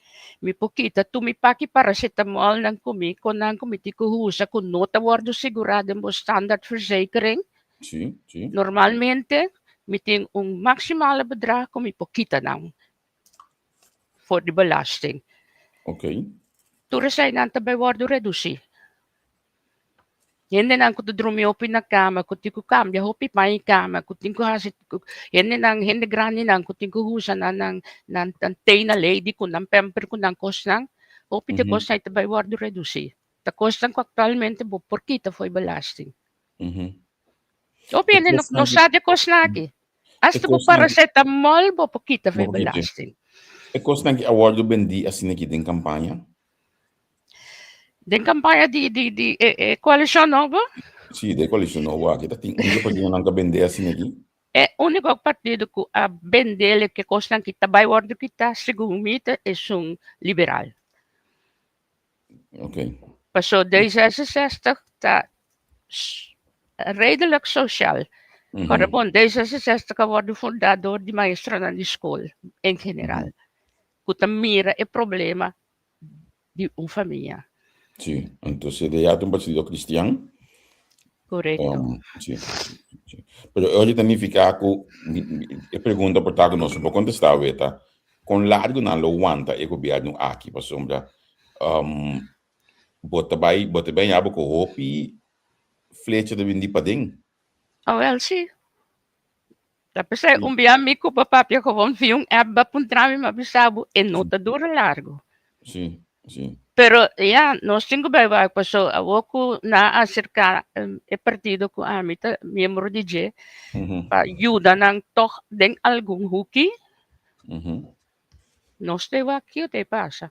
Mi por kita tur mi paki paracetamolnan ku mi konan ku mi tin ku usa ku no ta wòrdu sigurá den bo standaardverzekering. Sí, sí. Normalmente mi tin un maximale bedrag ku mi por kita nan for di belasting. Ok. Tur eseinan ta bai wòrdu redusí. Hendenan ku ta drumi hopi na kama, ku tin ku kambia hopi paña i kama, ku tin ku hasi hendenan hende grandinan ku tin ku usa nan nan nan nan tena lady ku nan pamper ku nan kosnan, hopi di e kosnan ei ta bai wòrdu redusí. Ta kosnan ku aktualmente bo por kita fo'i belasting. Hopi hende no no sa di e kosnan aki. Asta bo paracetamol bo por kita fo'i belasting. E kosnan aki a wòrdu bendí asina aki den kampaña? Den campaña di di di e e coalicion nobo? Sí, de coalicion nobo aki ta tin un partidonan ka bende asina aki. E único partido ku a bendele ke kosnan ki ta bai wòrdu kitá segun mi ta esun liberal. Okay. Paso D66 ta redelijk social. Ora bon, D66 a wòrdu fundá dor di maestronan di skol en general, ku ta mira e problema di un famia. Sí, anto CDA ta un partido cristian. Correcto. Sí, sí. Pero oye ta nifica cu e pregunta por ta cu nos no por contesta awe ta con largo nan lo wanta e gobierno aki pasobra bo ta bay bo ta bay yaba cu hopi flecha ta bini di paden. Awel sí. Ta p'esei un bia mi ku bo papia gewoon via un app bo a puntra mi, mi a bisa bo e no ta dura largu. Sí, sí. Pero ya, nos tin ku bai wak paso awor ku nan a aserká e partido ku ami ta miembro di dje pa yuda nan tòg den algun huki, nos ta wak kiko ta e pasa.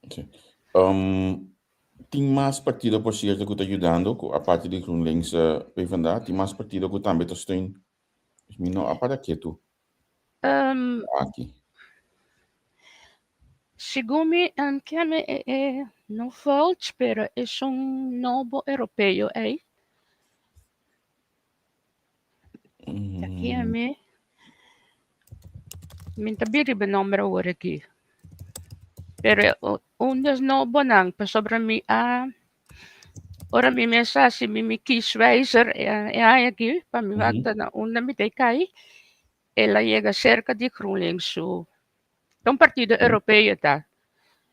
Sí. Tin mas partido por cierto cu ta yudando cu aparte di GroenLinks PvdA tin mas partido cu tambe ta steun mi no a para ketu aki. Segun mi keme e e no Volt pero esun nobo europeo ey. Ta keme mi ta bin riba e nomber awor aki. Pero un des nobonan pasobra mi a ora mi mes a hasi mi mi kieswijzer e aña aki pa mi wak ta na unda mi ta kai el a yega serka di GroenLinks su ta un partido europeo ta.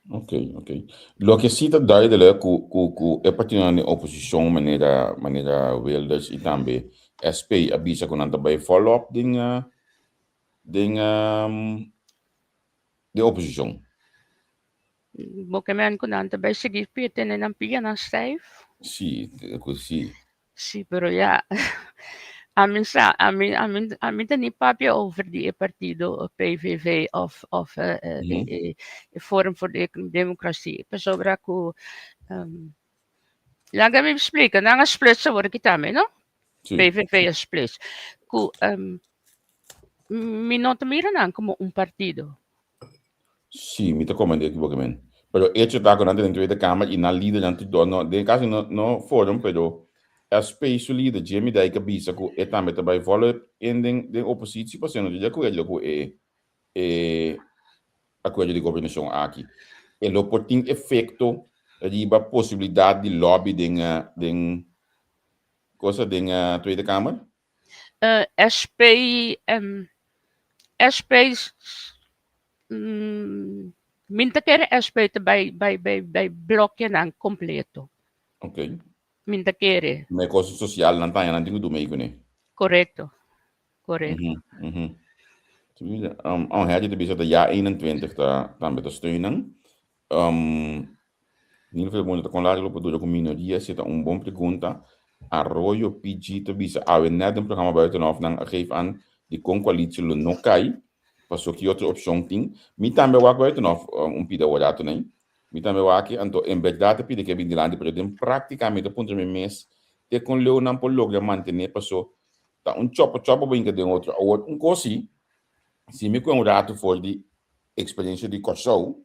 Ok, ok. Loke si ta duidelijk ku ku ku e partidonan den oposishon manera manera Wilders i tambe SP a bisa ku nan ta bai follow up den den den oposishon. Bo ke men ku nan ta bai sigui pia tene nan pianan stijf? Sí, ku sí. Sí, pero ya ami sa, ami ami ami ta ni papia over di e partido PVV of of e e Forum voor de Democratie pasobra ku laga mi splika, nan a splits awor aki tambe no, PVV a splits, ku mi no ta mira nan komo un partido. Sí, mi ta komprendé ekiboke men. Pero echo ta ku nan ta den Tweede Kamer i nan lidernan tur dor no, den kaso no no Forum, pero SP su lider Jimmy Dijk a bisa ku e tambe ta bai volop in den den opositio pasobra no ta di akuerdo ku e e akuerdo di gobernashon aki. E lo por tin efekto riba posibilidat di lobby den den cosa den Tweede Kamer? SP SP min ta kere SP ta bai bai bai bai blokenan kompleto. Ok. Min ta kere. Ma e cosa social nan taña nan tin ku duna ei kuné. Korekto. Korekto. Um, Herdy ta bisa ta ja 21 ta tambe ta steun nan. Um, Nilo Verbonden ta kon largo lo por dura ku minoria si ta un bon pregunta. Arroyo PG ta bisa awe net den programa Buitenhof nan a geef aan di kon koalitie lo no kai paso ki otro opshon tin. Mi tambe a wak Buitenhof un pida awor rato nei. Mi tambe wak anto en berdad ta pidi ke bin dilanti pero den praktika mi ta puntra mi mes te kon leu nan por logra mantene paso ta un chopo chopo bo hinka den otro. Awor un kos si, si mi kue un rato for di eksperensha di Kòrsou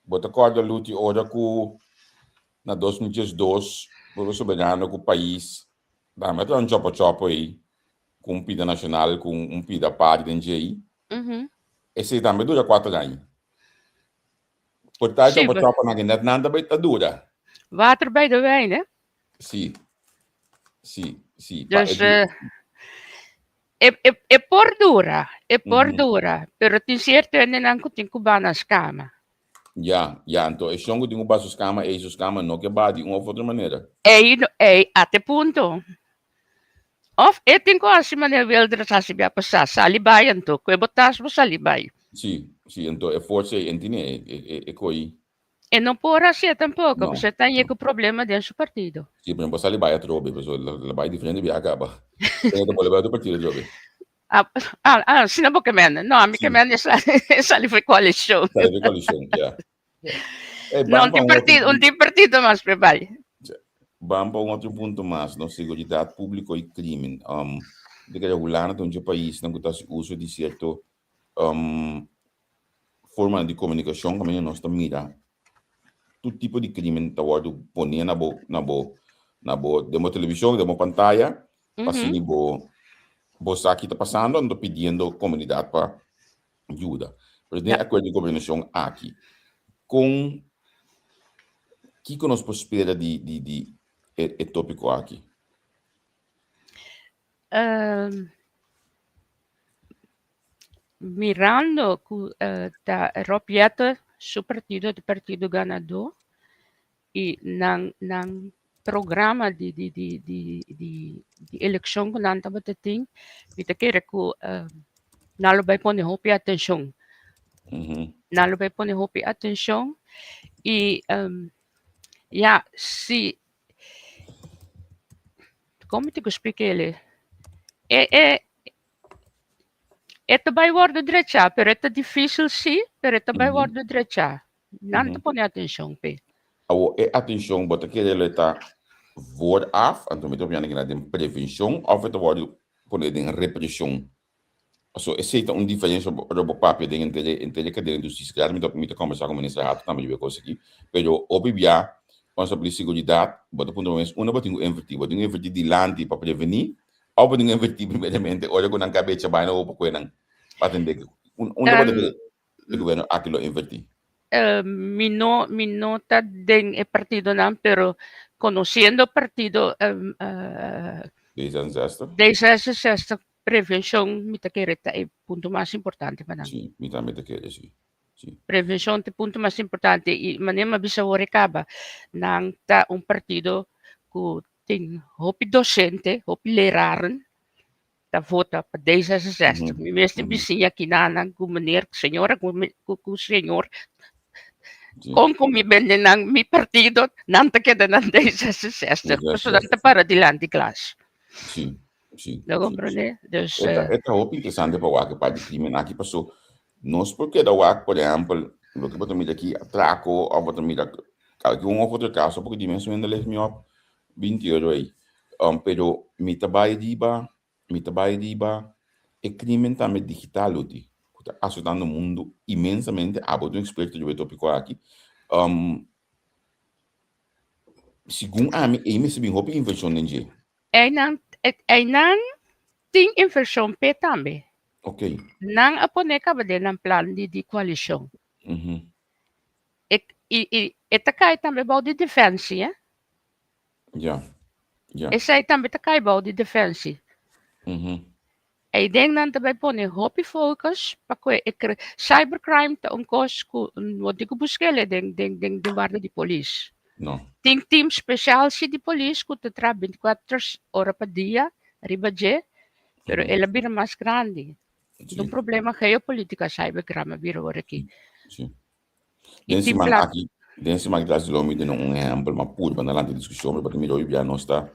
Bo ta kòrda Luti ora ku na 2012 Pueblo Soberano ku pais tambe a traha un chòpo chòpo ei ku un pida nashonal ku un pida parti den dje ei. Esei tambe dura kuater aña. Por ta e chòpo chòponan aki nèt nan ta bai ta dura. Water bij de wijn, hè? Sí, sí, sí. Dus E, e, e por dura, e por mm -hmm. dura, pero tin cierto hendenan ku tin ku ba na skama. Ja, ja, anto e shon ku tin ku ba su skama, ei su skama no ke ba di un of otro manera. Ei, ei, ate punto. Of e tin ku hasi manera Wilders hasi bia pasá, sali bai anto, ku e bo tas bo sali bai. Sí, sí, anto e forsa ei entine e, e, e, e koi. E no por hacié tampoco, No. pasobra e ta hañ'é cu problema den su partido. Sí, pero no por sali bai atrobe, pasobra la, la bai diferente biaha caba. E ta bolbe bai otro partido atrobe. Ah, ah, ah, asina bo ke mende. No, ami ke mende e sali, e sali for coalicion. Sali for coalicion, ja. Ja. Ey, No, un tin partido, un tin partido mas pe bai. Ban pa un otro punto mas, no? Seguridad publico y crimen. Um, de kere Hulanda ta un dje paisnan cu ta haci uso di cierto um, formanan di komunikashon kaminda nos ta mira tur tipo di krimen ta wòrdu poné na bo na bo na bo den bo televishon, den bo pantaya, pa asina bo bo sa ki ta pasando, anto pidiendo komunidat pa yuda. Pero den e akuerdo di gobernashon aki, kon kiko nos por spera di di di e e topiko aki? Mirando ku ta Rob Jetten su partido ta partido ganadó i nan nan programa di di di di di di elekshon ku nan tabata tin mi ta kere ku nan lo bai pone hopi atenshon. Nan lo bai pone hopi atenshon i ya si kon mi tin ku splik'el e e E ta bai wòrdu drechá, pero e ta difísil sí, pero e ta bai wòrdu drechá. Nan ta pone atenshon p'e. Awor, e atenshon bo ta kere lo e ta vooraf, anto mi ta opiná kina den prevenshon òf e ta wòrdu pone den represhon? Paso esei ta un diferensha ora bo papia den henter e henter e kadena di hustisia. Claro mi ta mi ta kòmbersá ku Minister Hato tambe riba e kos aki, pero hopi bia ora nos ta papia di seguridat bo ta puntra bo mes unda bo tin ku invertí? Bo tin ku invertí dilanti pa prevení Òf bo tin invertí primeramente ora ku nan kabecha bai na opa kue nan pa atendé ku unda bo ta kere e gobierno aki lo invertí? Mi no mi no ta den e partidonan pero konosiendo partido D66. D66 prevenshon mi ta kere ta e punto mas importante pa nan. Sí, mi tambe ta kere sí. Sí. Prevenshon ta e punto mas importante i manera mi a bisa awor e kaba nan ta un partido ku Tin hopi docente, hopi leraren ta vota pa D66. Mi mes tin bisiña kinanan ku meneer, señora ku ku señor. Kon ku mi bende nan mi partido, nan ta keda nan D66. Pasobra nan ta para dilanti klas. Sí, sí. Lo comprende? Dus, E ta, e ta hopi interesante pa wak e parti crimen aki, paso nos por keda wak, por ehempel, loke bo ta mira aki, atraco, of bo ta mira Kalke un of otro kaso porque di mes hende leg mi op 20 euro ei. Um, pero mi ta bai riba, mi ta bai riba e crimen tambe digital oti. Ku ta ta asotando mundu inmensamente. Abo ta un eksperto riba e topiko aki. Um, segun ami, ei mester bin hopi invershon den dje. Einan, einan tin invershon p'e tambe. Ok. Nan a pone kaba den nan plan di di koalishon. Mhm. E, i, i, e ta kai tambe bou di defensie, eh? Ja. Ja. Esei tambe ta kai bou di defensie. Mhm. Ei den nan ta bai pone hopi focus pa ku e cybercrime ta un kos ku no tin ku busk'el den den den den warda di polis. No. Tin team special si di polis ku ta traha bintikuater ora pa dia riba dje, pero el a bira mas grandi. Sí. Un problema geopolitica cybercrime a bira ora aki. Sí. I Den tin siman pla aki, den siman aki tras di lo mi tene un ehempel, ma purba na lanta diskushon, pero pa mi hopi bia nos ta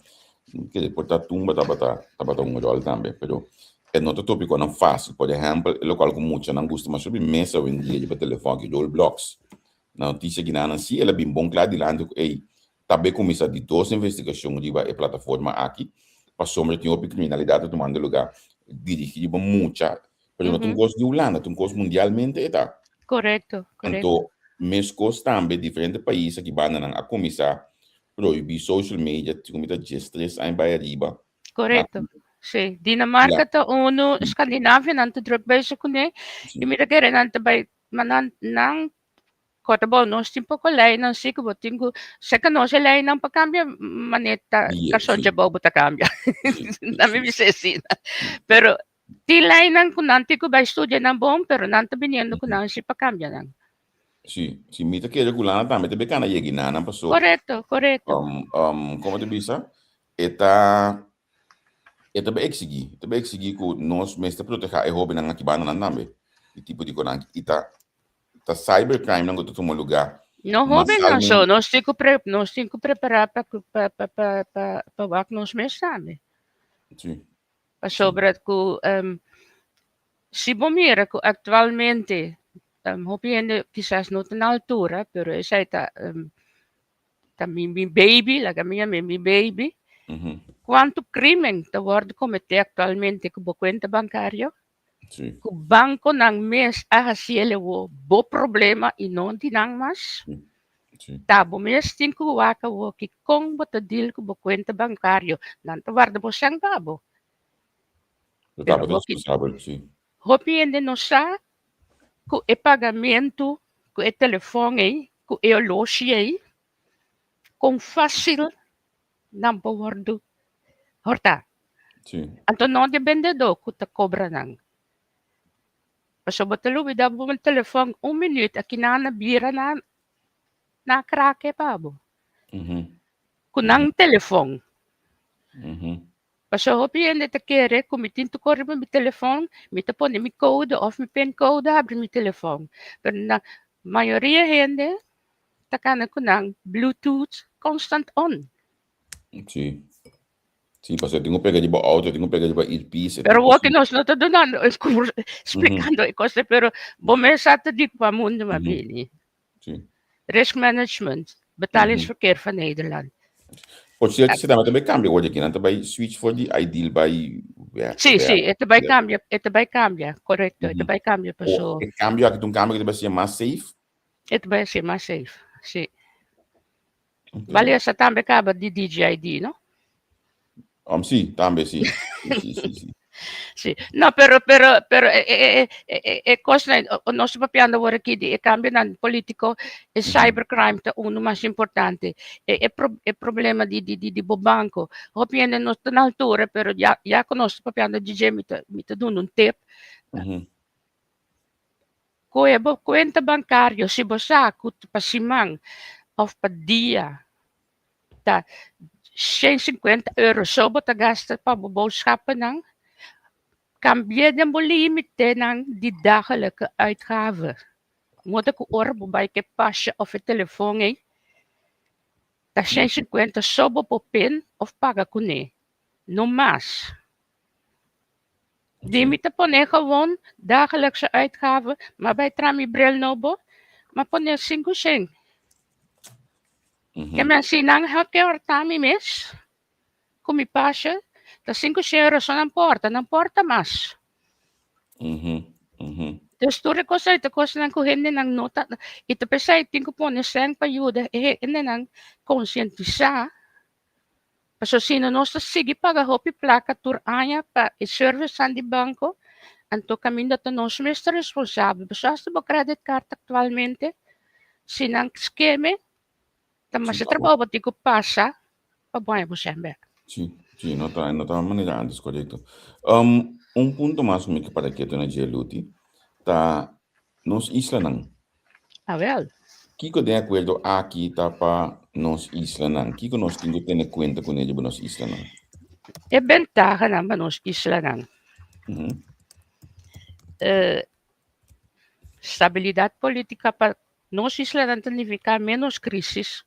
kere por ta tumba tabata tabata un ròl tambe, pero e no ta topikonan fásil. Por ehempel, e lokual ku muchanan gusta mas hopi mesa awendia riba telefòn aki, Roblox. Na notisia ginanan si el a bin bon kla dilanti ku ey ta be kuminsá di dos investigashon riba e plataforma aki, pasobra tin hopi kriminalidat ta tumando lugá dirigí riba mucha, pero no ta un kos di Hulanda, ta un kos mundialmente e ta. Korekto, korekto. Anto meskos tambe diferente pais aki bandanan a kuminsá prohibí social media, tin ku mi ta 13 aña bai ariba. Korekto, si. Dinamarka ta unu, Skandinavia nan ta druk bezig kuné, i mi ta kere nan ta bai Ma nan nan kota bo nos tin poko leinan si ku bo tin ku seka nos e leinan pa kambia manera ta karson dje bo bo ta kambia na mi bisa asina pero tin leinan ku nan tin ku bai studia nan bon pero nan ta biniendo ku nan si pa kambia nan. Si, si mi ta kere ku lana tambe ta bekana yegi nanan paso Korekto, korekto. komo ta bisa e ta E ta bay exigi, e ta bay exigi cu nos mester proteha e hobennan aki bandanan tambe, di tipo di conan aki. Y ta, ta cybercrime nan cu ta tuma lugar No hobennan so, masalmente. nos tin cu pre, nos tin cu prepara pa cu pa pa pa pa pa wak nos mes tambe. Sí, sí. Pasobra cu si bo mira cu actualmente hopi hende kisas no ta na altura, pero esey ta Ta mi mi baby, laga mi yam'é mi baby. Kuantu krimen ta wòrdu kometé aktualmente ku bo kuenta bankario? Sí. Ku bankonan mes a hasi el awor bo problema i no di nan mas? Sí. Ta bo mes tin ku wak awor ki kon bo ta deal ku bo kuenta bankario. Nan ta warda bo sèn pa bo. Bo Pero tabata hopi responsabel, sí. hopi hende no sa ku e pagamentu ku e telefòn ei, ku e oloshi ei, kon fásil nan por wòrdu hòrtá. Sí. Anto no di e bendedó ku ta kobra nan. Pasobra bo ta lubidá bo telefòn un minüt aki nan a bira nan a krake pa bo. Ku nan telefòn. Pasobra hopi hende ta kere ku mi tin tokor riba mi telefòn, mi ta pone mi kode òf mi pincode habri mi telefòn. Pero na mayoria hende ta kana ku nan bluetooth constant on. Sí. Sí, pasobra tin ku pega riba auto, tin ku pega riba earpiece. Pero wou ku nos no ta dunando e curso, splikando e kos, pero bo mes sa ta di pa mundu a bini. Sí. Risk management, betalingsverkeer van Nederland. Por cierto, se tambe tambe cambia hoor aquí, nan ta bay switch for di ideal bay web. Sí, sí, e ta bay cambia, e ta bay cambia, correcto, e ta bay cambia paso. E cambio aki ta un cambio que ta bay ser mas safe? E ta bay ser mas safe, sí. Okay. Bale, esa tambe caba di DGID, no? Sí, tambe sí. Sí, sí, sí, sí. Sí. No, pero, pero, pero e, e, e, e, e cosnan, nos ta papiando awor aki di e cambionan politico, e cybercrime ta uno mas importante. E, e, pro, e problema di, di, di, di bo banco. Hopi hende no ta na altura, pero ya, ya cu nos ta papiando di dje, mi ta, mi ta duna un tip. Koe bo cuenta bancario, si bo sa cu pa siman of pa dia ta 150 euro so bo ta gasta pa bo boodschappennan, cambi'é den bo limitenan di dagelijke uitgaven. Moda cu ora bo bai ke pasha of e telefon ei, ta 150 so bo por pin of paga kuné, no mas. Di mi ta pone gewoon dagelijkse uitgaven, ma bai tra mi bril nobo, ma pone sinku shen. Ke men si nan ha ke horta mi mes ku mi pasha, ta sinku shen euro so nan por horta, nan por horta mas. Dus tur e kos ei ta kosnan ku hendenan no ta i ta p'esei tin ku pone sèn pa yuda e hendenan konsientisá. Pasobra si no nos ta sigui paga hopi plaka tur aña pa e servicenan di banko, anto kaminda ta nos mes ta responsabel. Pasobra asta bo credit card aktualmente, si nan skeme, ta masha trabou bo tin ku pasa pa bo haña bo sèn bèk. Sí, sí, no ta, no ta manera antes, korekto. Un punto mas ku mi ke para ketu na dje, Luti, ta nos islanan. Awel. Kiko den akuerdo aki ta pa nos islanan? Kiko nos tin ku tene kuenta kuné riba nos islanan? E bentahanan pa nos islanan. Stabilidat polítika pa nos islanan ta nifiká ménos krísis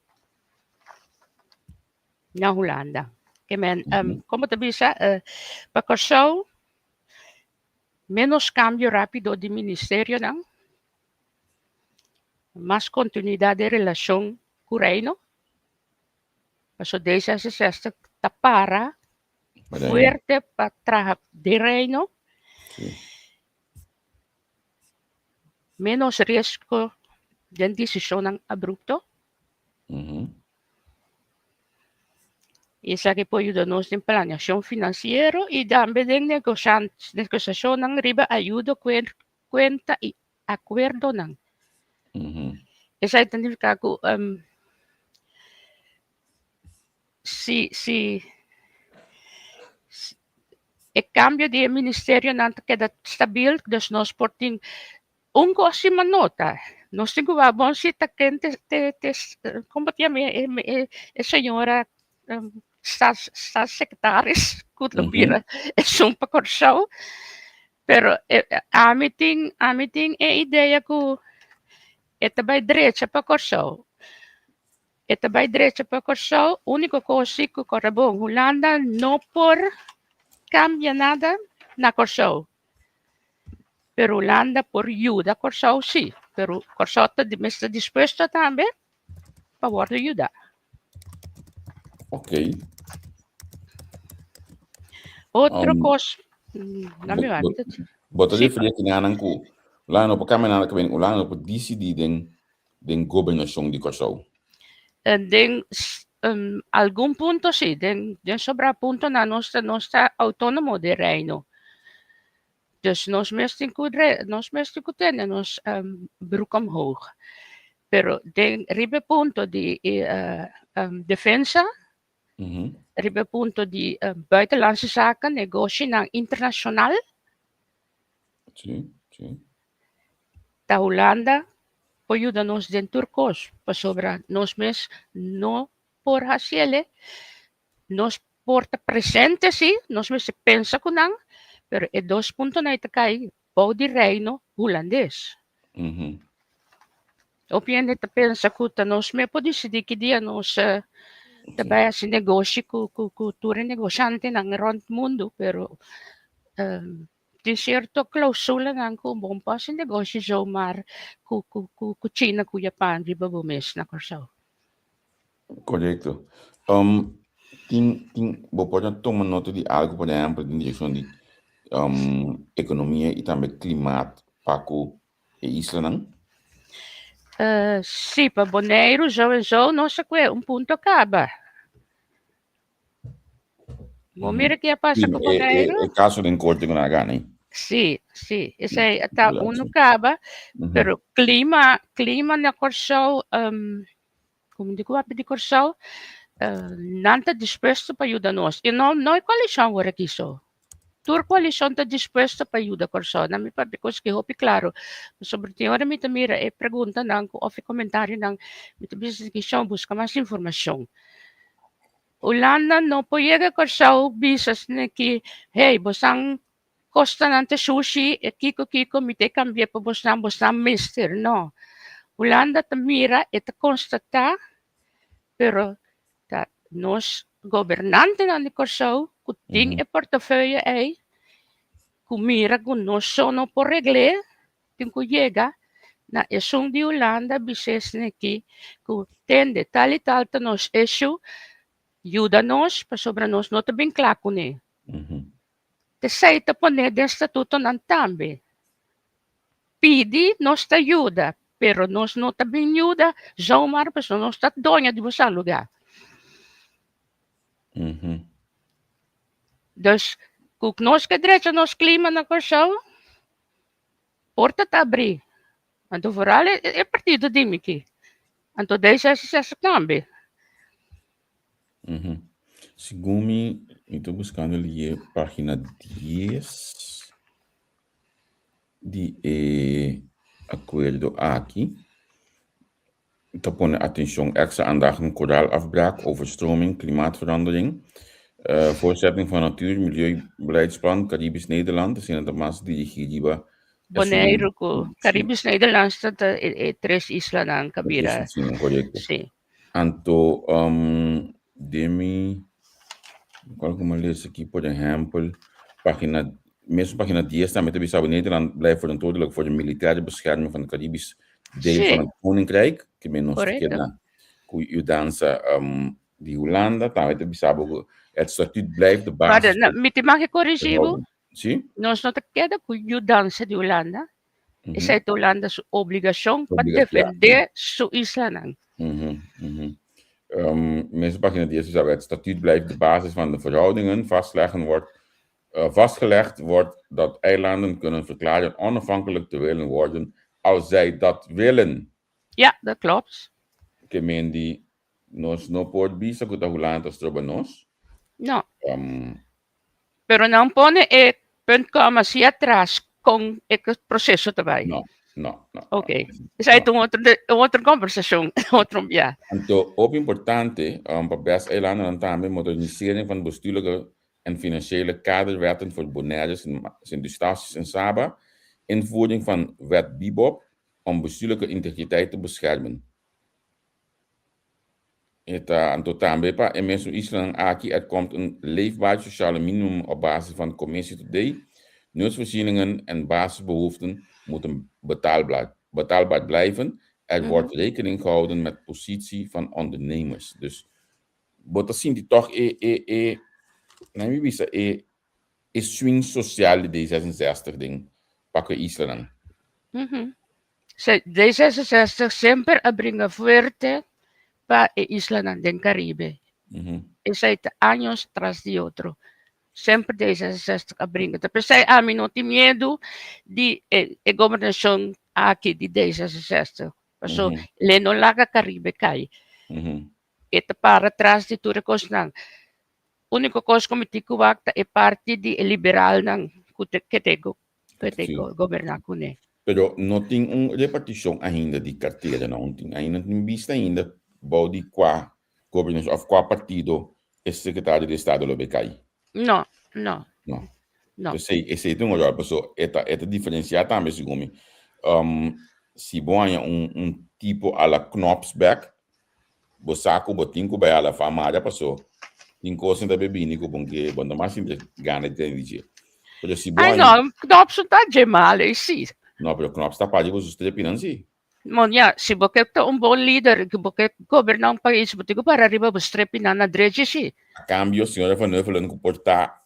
na Hulanda. Ke men, komo ta bisa, pa Kòrsou ménos kambio rápido di ministerionan. Mas kontinuidat den relashon ku Reino, pasobra D66 ta para fuerte pa traha den Reino. Ménos riesgo den desishonnan abrupto. Esaki por yuda nos den planeashon finansiero i tambe den negosiashonnan riba ayudo kuenta i akuerdonan. Esei ta nifiká ku si si e kambio di e ministerionan ta keda stabil, dus nos por tin un kos si manota. Nos tin ku wak bon si ta ken te te komo ta yama e señora staatssecretaris ku lo bira esun pa Kòrsou. Pero ami tin ami tin e idea ku e ta bai drecha pa Kòrsou. E ta bai drecha pa Kòrsou, úniko kos si ku kòrda bon, Hulanda no por kambia nada na Kòrsou. Pero Hulanda por yuda Kòrsou si, pero Kòrsou ta mester dispuesto tambe pa wòrdu yuda. Ok. Otro kos, na mi wak. Bo ta referí aki nan ku Hulanda no por kambia nada, Hulanda no por disidí den den gobernashon di Kòrsou? Den algun punto sí, den den sobrá puntonan nos ta nos ta outónomo den Reino. Dus nos mes tin ku nos mes tin ku tene nos broek omhoog. Pero den riba e punto di defensa, riba e punto di buitenlandse zaken, negoshinan internashonal, ta Hulanda por yuda nos den tur kos, pasobra nos mes no por hasiel. Nos por ta presente sí, nos mester pensa ku nan, pero e dos puntonan ei ta kai bou di Reino Hulandes. Hopi hende ta pensa ku ta nos mes por disidí ki dia nos ta bai hasi negoshi ku ku ku tur e negoshantenan rònt mundu, pero tin sierto klousulanan ku bo no por hasi negoshi zomaar ku ku ku China ku Japan riba bo mes na Kòrsou. Korekto. Tin, tin, bo por a tuma nota di algu, por ehèmpel, den direkshon di ekonomia i tambe klimaat pa ku e islanan? Sí, pa Boneiru sowieso nos a kue un punto kaba. Bo mira ke a pasa ku Boneiru? E kaso den korte ku nan a gana ei. Sí, sí, esei ta unu kaba, pero klima, klima na Kòrsou, Komo di ku a pidi Kòrsou, nan ta dispuesto pa yuda nos. I no no e koalishon awor aki so. Tur koalishon ta dispuesto pa yuda Kòrsou. Nan mi papia kos ki hopi klaro. Pasobra tin ora mi ta mira e preguntanan ku òf e komentarionan, mi ta bisa esaki shon buska mas informashon. Hulanda no por yega Kòrsou bisa esaki, hey, bosan Kostanan ta shushi e kiko kiko mi ta kambia pa bosnan, bosnan mester. No. Hulanda ta mira, e ta konstatá, pero ta nos gobernantenan di Kòrsou ku tin e portefeuille ei, ku mira ku nos so no por regl'é, tin ku yega na esun di Hulanda bis'é esneki ku tende tal i tal ta nos issue, yuda nos pasobra nos no ta bin kla kuné. Esei ta pone den statutonan tambe. Pidi nos ta yuda, pero nos no ta bin yuda zomaar pasobra nos ta doño di boso lugar. Dus ku nos ke drecha nos klima na Kòrsou, porta ta abrí. Anto vooral e partido di mi aki. Anto D66 tambe. Segun mi, mi ta buskando lié página 10 di e akuerdo aki. Ta pone atenshon extra aandacht na koraalafbraak, overstroming, klimaatverandering, voortzetting van natuur, milieubeleidsplan, Caribisch Nederland, asina ta mas dirigí riba Boneiru ku Caribisch Nederland ta e tres islanan ku a bira. Korekto. Sí. Anto den mi kual ku mi a lesa aki por ehèmpel página mesun página dies tambe ta bisa Nederland blijft verantwoordelijk voor de militaire bescherming van het Caribisch deel van het Koninkrijk ke men nos ta keda ku yudansa di Hulanda tambe ta bisa bo ku het statuut blijft de basis. Mi tin mag korigí bo? Sí. Nos no ta keda ku yudansa di Hulanda. Esei ta Hulanda su obligashon pa defendé su islanan. Mesun página 10 bisa het statuut blijft de basis van de verhoudingen. Vastleggen wordt, vastgelegd wordt dat eilanden kunnen verklaren onafhankelijk te willen worden als zij dat willen. Ja, dat klopt. Ke men di nos no por bisa ku ta Hulanda ta stroba nos. No. Pero nan pone e punt koma si atras kon e proseso ta bai. No, no, no. Ok. Esei ta un otro, un otro kombersashon, otro bia. Anto, hopi importante um, pa bes eilandennan tambe modernisering van bestuurlijke en financiële kaderwetten voor Bonaire, Sint Eustatius en Saba, invoering van wet Bibob om bestuurlijke integriteit te beschermen. E ta anto tambe pa e mesun islanan aki er komt un leefbaar sociale minimum op basis van commissie today. Nutsvoorzieningen en basisbehoeften moeten betaalbaar, betaalbaar blijven. Er wordt rekening gehouden met positie van ondernemers. Dus bo ta sinti toch e e e nan mi bisa e e swing social di D66 den pa ku e islanan. D66 semper a bringa fuerte pa e islanan den Caribe. Esei ta años tras di otro. Semper D66 a bringa. Ta p'esei ami no tin miedu di e e gobernashon aki di D66. Paso le no laga Caribe kai. E ta para tras di tur e kosnan. Úniko kos ku mi tin ku wak ta e parti di e liberalnan ku te ke te ku te goberná kuné. Pero no tin un repartishon ainda di kartera, no tin ainda no tin bista ainda bou di kua gobernashon òf kua partido e sekretario di estado lo bay kai. No, no. No. No. Esei, esei ta un eror, paso e ta, e ta diferensiá tambe segun mi. Si bo haña un, un tipo a la Knops bek, Bo sa ku bo tin ku bai ala fa mara paso tin kosnan ta bini ku bon ke bo no mas sinti gana di tende di dje. Pero si bo Ai no, Knops no ta dje mal ei si. No, pero Knops ta parti ku su strepinan si. Mon ya, si bo ke ta un bon lider, ku bo ke goberná un pais, bo tin ku para riba bo strepinan na drechi si. A kambio, señora Van Huffelen ku por ta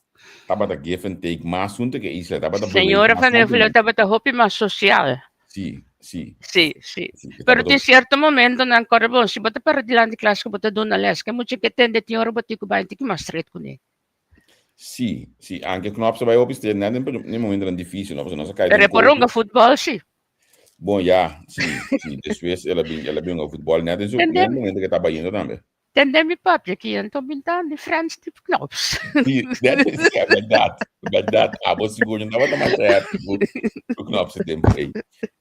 tabata give and take mas huntu ku e isla, tabata beweeg Señora mas Van huntu Huffelen tabata hopi mas sosial. Sí, sí. Sí, sí. Sí, e Pero tabata tin cierto momentonan kòrda bon, si bo ta para dilanti klas ku bo ta duna les, ke mucha ke tende tin ora bo tin ku bai un tiki mas stret kuné. Sí, sí, anke Knops a bai hopi stret net den momentonan difícil, no, pasobra nos a kai Pero den e por COVID. hunga futbòl sí. Bon, ya, sí, sí, despues el a bin, el a bin hunga futbòl net den su, Tende den e momento ku e taba yendo tambe. Tende mi papia ki anto bin ta di Frans di Knops. Sí, dat is ja, verdad, verdad. Abo sigur no tabata masha happy ku ku Knops e tempo ei.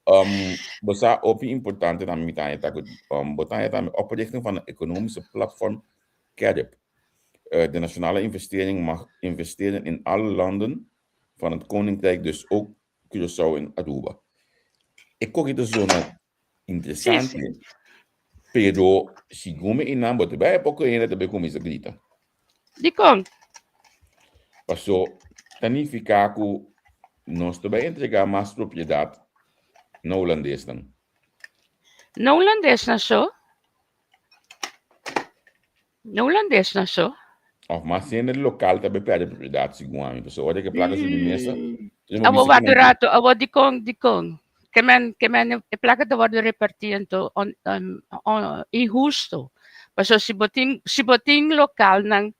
Um, bo sa hopi importante tambe mi ta haña ta ku um, bo ta haña tambe oprichting van een economische platform CARIB. De nationale investering mag investeren in alle landen van het Koninkrijk, dus ook Curaçao en Aruba. E koki ta zona interesante, pero segun mi einan bo ta bai e poko hende ta bai kuminsá grita. Dikon? Paso ta nifiká ku nos ta bai entregá mas propiedat na hulandesnan. Na hulandesnan so? Na hulandesnan so? Of mas hende lokal ta bai pèrdè propiedat segun ami. Pasobra ora ku e plaka subi mesa, Abo wak un rato, abo dikon, dikon? Ke men, ke men e plaka ta wòrdu repartí anto on, on, inhusto. Pasobra si bo tin, si bo tin lokalnan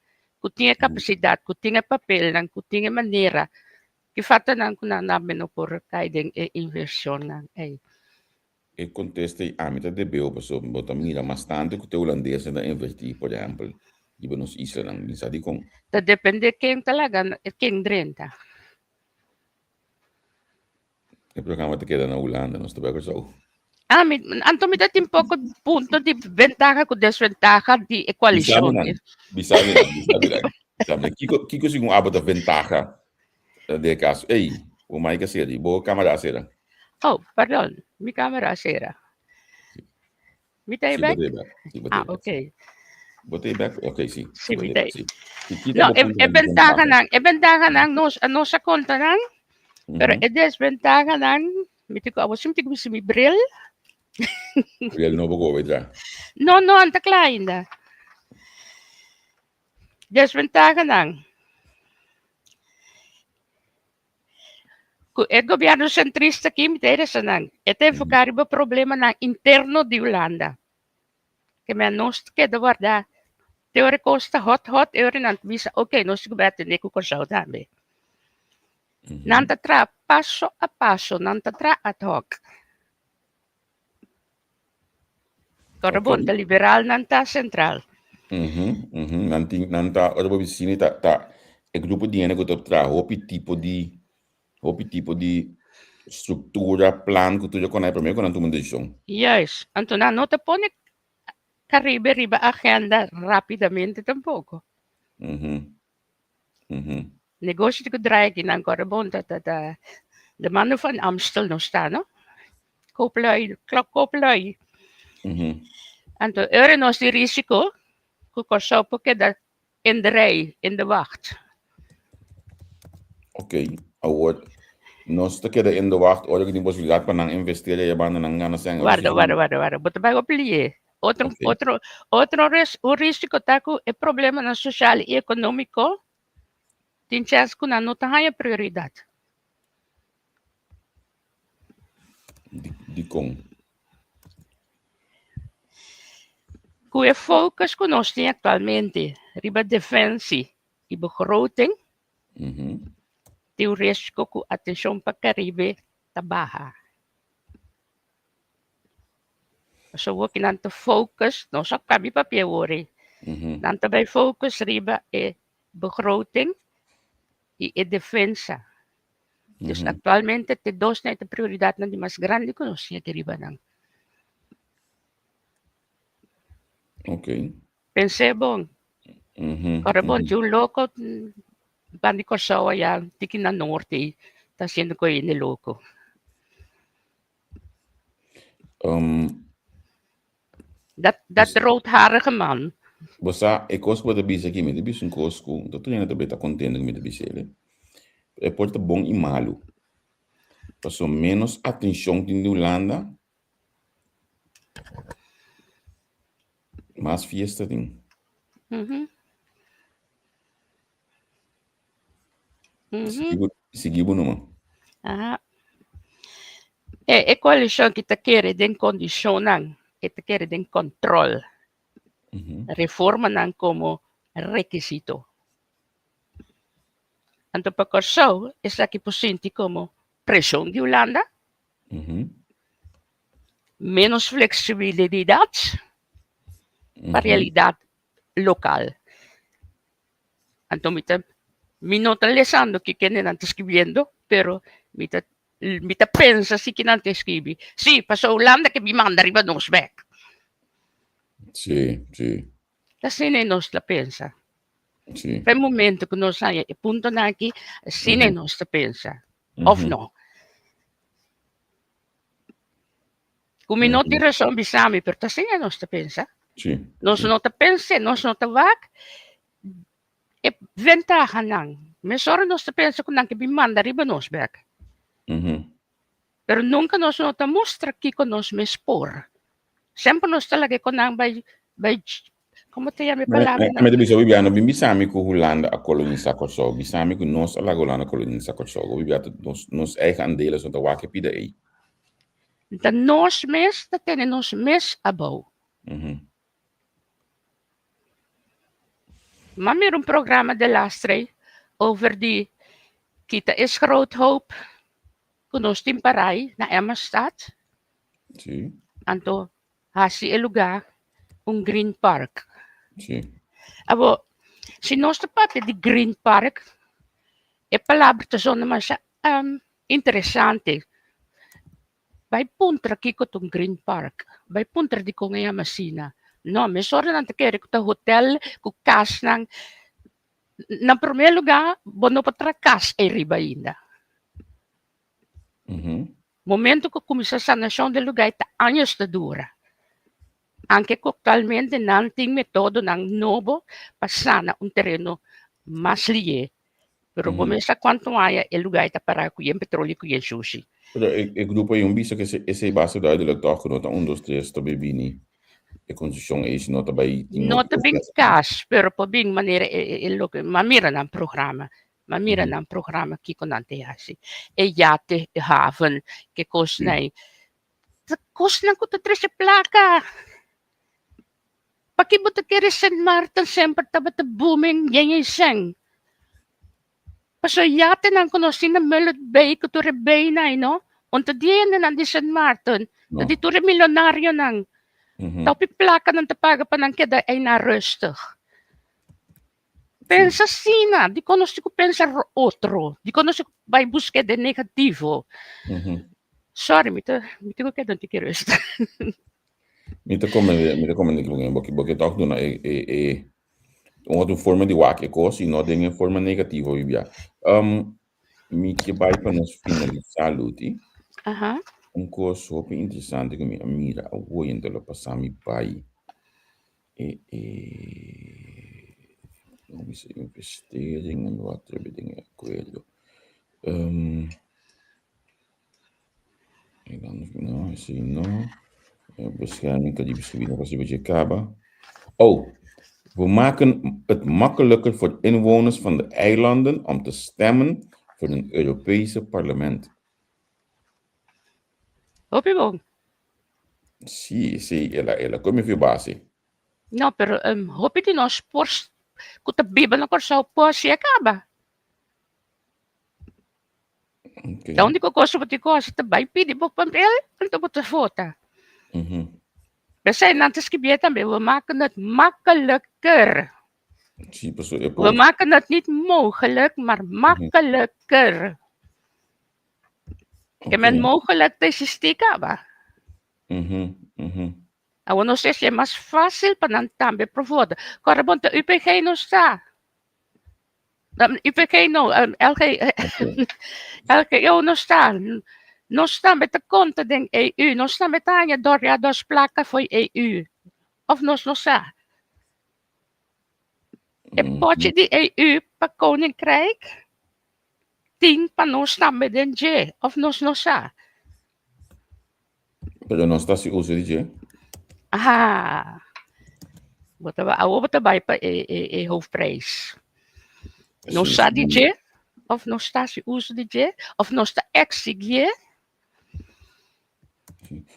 ku tin e kapasidat, ku tin e papelnan, ku tin e manera, ki faltanan ku nan tambe no por kai den e invershonnan ei. E kontesta ei ami ta debeu pasobra bo ta mira mas tantu ku te hulandesnan ta invertí, por ehèmpel, riba nos islanan. Mi sa dikon. Ta dependé ken ta laga, ken drenta. E programa ta keda na Hulanda, nos ta bai Kòrsou. Ah, mi, anto mi ta tin poko punto di ventaha ku desventaha di e koalishon. Bisa mi nan, bisa mi nan, bisa mi nan. Kiko, kiko segun abo ta ventaha den e kaso? Ey, bo mic a sera, bo kamera a sera. Oh, pardon, mi kamera a sera. Mi ta e Sí, bek? bo ta e bek. Sí, bo ta Ah, e bek. ok. Bo ta e bek? Ok, sí. Sí, Bo mi ta e ta bek, e. sí. I kita No, bo e, punto e di ventaha ventaha? nan, e ventaha nan nos, nos a konta nan, pero e desventaha nan, mi tin ku, awor si mi tin ku bisti mi bril. Bril nobo ku bo bai traha? No, no, an ta kla ainda. Desventaha nan. Ku e gobièrnu sentrista aki mi ta resa nan, e ta enfoká riba problemanan interno di Hulanda. Ke men nos ta keda wardá te ora e kos ta hòt hòt e ora nan ta bisa oke nos tin ku bai atendé ku Kòrsou tambe. Nan ta traha paso a paso, nan ta traha ad hoc. Kòrda bon, ta liberal nan ta sentral. Nan tin, nan ta, ora bo bisini ta, ta e grupo di hende ku ta traha hopi tipo di, hopi tipo di struktura, plan ku tur ya konai promé ku nan tuma un desishon. Juist. Anto nan no ta pone Karibe riba agenda rapidamente tampoko. Negoshi di ku draai aki nan kòrda bon ta ta ta de mannen van Amstel no sta no. Kooplui, klok kooplui. Anto ora nos di risiko ku Kòrsou por keda in de rij, in de wacht. Ok, awor nos ta keda in de wacht ora ku tin posibilidat pa nan investeer e banda nan gana sèn. Warda, warda, warda, warda. Bo ta bai hopi lié. Otro, otro, otro res, un risiko ta ku e problemanan sosial i ekonómiko tin chèns ku nan no ta haña prioridat. Di, dikon? Ku e focus ku nos tin aktualmente riba defensie i begroting, tin un riesgo ku atenshon pa Karibe ta baha. Pasobra awor ki nan ta focus, nos a kabi papia awor ei, nan ta bai focus riba e begroting i e defensa. Dus aktualmente te dos nan e ta prioridatnan di mas grandi ku nos tin aki riba nan. Ok. Pens'é bon. Ora bon, tin un loko ban di Kòrsou ayá, tiki na norte ei, ta hasiendo ku hende loko. Dat, dat roodharige man. Bo sa, e kos ku bo ta bisa aki, mi ta bisa un kos ku no tur hende ta ta kontento ku mi ta bisa el. E por ta bon i malu. Pasobra ménos atenshon tin di Hulanda, mas fiesta tin. Sigui bo numa. Aha. E, e koalishon ki ta kere den kondishonnan, e ta kere den kòntròl. Reformanan komo rekisito. Anto pa Kòrsou esaki por sinti komo preshon di Hulanda, ménos fleksibilidat pa realidat lokal. Anto mi ta, mi no ta lesando kiko nan ta skibiendo, pero mi ta, mi ta pensa si ki nan ta skibi. Sí, pasobra Hulanda ke bin manda riba nos bek. Sí, sí. Ta asina nos ta pensa. Sí. Pa e momento ku nos haña e puntonan aki, asina nos ta pensa. Òf no? Ku mi no tin rason bisa mi, pero ta asina nos ta pensa. Sí. Nos no ta pensa, nos no ta wak e ventahanan. Mesora nos ta pensa ku nan ke bin manda riba nos bek. Pero nunka nos no ta mustra kiko nos mes por. Semper nos ta laga ku nan bai bai komo ta yama e palabra nan? Mi ta bisa Bibiano, bin bisa mi ku Hulanda a kolonisa Kòrsou. Bisa mi ku nos a laga Hulanda kolonisa Kòrsou. Bo Bibiano, nos nos eigen andelen so ta wak e pida ei. Ta nos mes ta tene nos mes abou. M'a mira un programa de lastre over di kita e schroothoop ku nos tin parai na Emmastad. Anto hasi e lugá un green park. Abo, si nos ta papia di green park, e palabra ta zona masha interesante. Bai puntra kiko ta un green park. Bai puntra dikon e yama asina. No, mesora nan ta kere ku ta hotel, ku kasnan. Na promé lugá bo no por traha kas ei riba ainda. Momento ku kuminsá sanashon di lugá ei ta años ta dura. Anke ku aktualmente nan tin metodonan nobo pa sana un tereno mas lié. Pero bo mester sa kuantu aña e lugá ei ta pará ku yen petroleo i ku yen shushi. Pero e grupo ei un bisa ku esei basta duidelijk tòg ku no ta un dos tres ta bai bini e konstrukshon ei si no ta bai tin No ta bin kas, pero por bin manera e loke m'a mira nan programa. M'a mira nan programa kiko nan ta hasi. E yate, e haven, ke kosnan ei. Ta kosnan ku ta trese plaka. Paki bo ta kere Sint Maarten semper tabata booming yen ei sèn? Pasobra yatenan ku nos tin na Mullet Bay ku tur e baynan ei no, un ta di hendenan di Sint Maarten, ta di tur e milonarionan. Ta hopi plaka nan ta paga pa nan keda einan rustig. Pensa asina, dikon nos tin ku pensa otro? Dikon nos tin ku bai buska den negativo? Sorry, mi ta mi tin ku keda un tiki rust. Mi ta komprende, mi ta komprende ki bo ke, bo ke tòg duna e e e un otro forma di wak e kos i no den e forma negativo bibia. Mi ke bai pa nos finalisá, Luti. Un kos hopi interesante ku mi a mira awoy anto lo pasa mi bai. E e economische investeringen wat hebben dingen akuerdo. No, esei no. Bescherming Caribisch gebied, no kasi dje kaba. Oh, we maken het makkelijker voor inwoners van de eilanden om te stemmen voor een Europese parlement. Hopi bon. Sí, sí, el a, el a come fi base. No, pero um, hopi di nos por ku ta biba na Kòrsou por hasi e kaba. Okay. Ta úniko kos ku bo tin ku hasi ta bai pidi bo papel, anto bo ta vota. P'esei nan ta skibié tambe, we maken het makkelijker. Sí, paso e We por. maken het niet mogelijk, maar makkelijker. Ke men mogelijk ta existí kaba. Awor nos ta hasié mas fásil pa nan tambe por vota. Kòrda bon ta UPG nos ta. UPG no, LG, LGO nos ta. Nos tambe ta konta den EU. Nos tambe ta haña dor ya dos plaka fo'i EU. Òf nos no sa? E pòchi di EU pa Koninkrijk tin pa nos tambe den dje, òf nos no sa? Pero nos ta hasi uso di dje. Aha. Bo ta awor bo ta bai pa e e e hoofdprijs. Nos sa di dje, of nos ta hasi uso di dje, of nos ta exigié.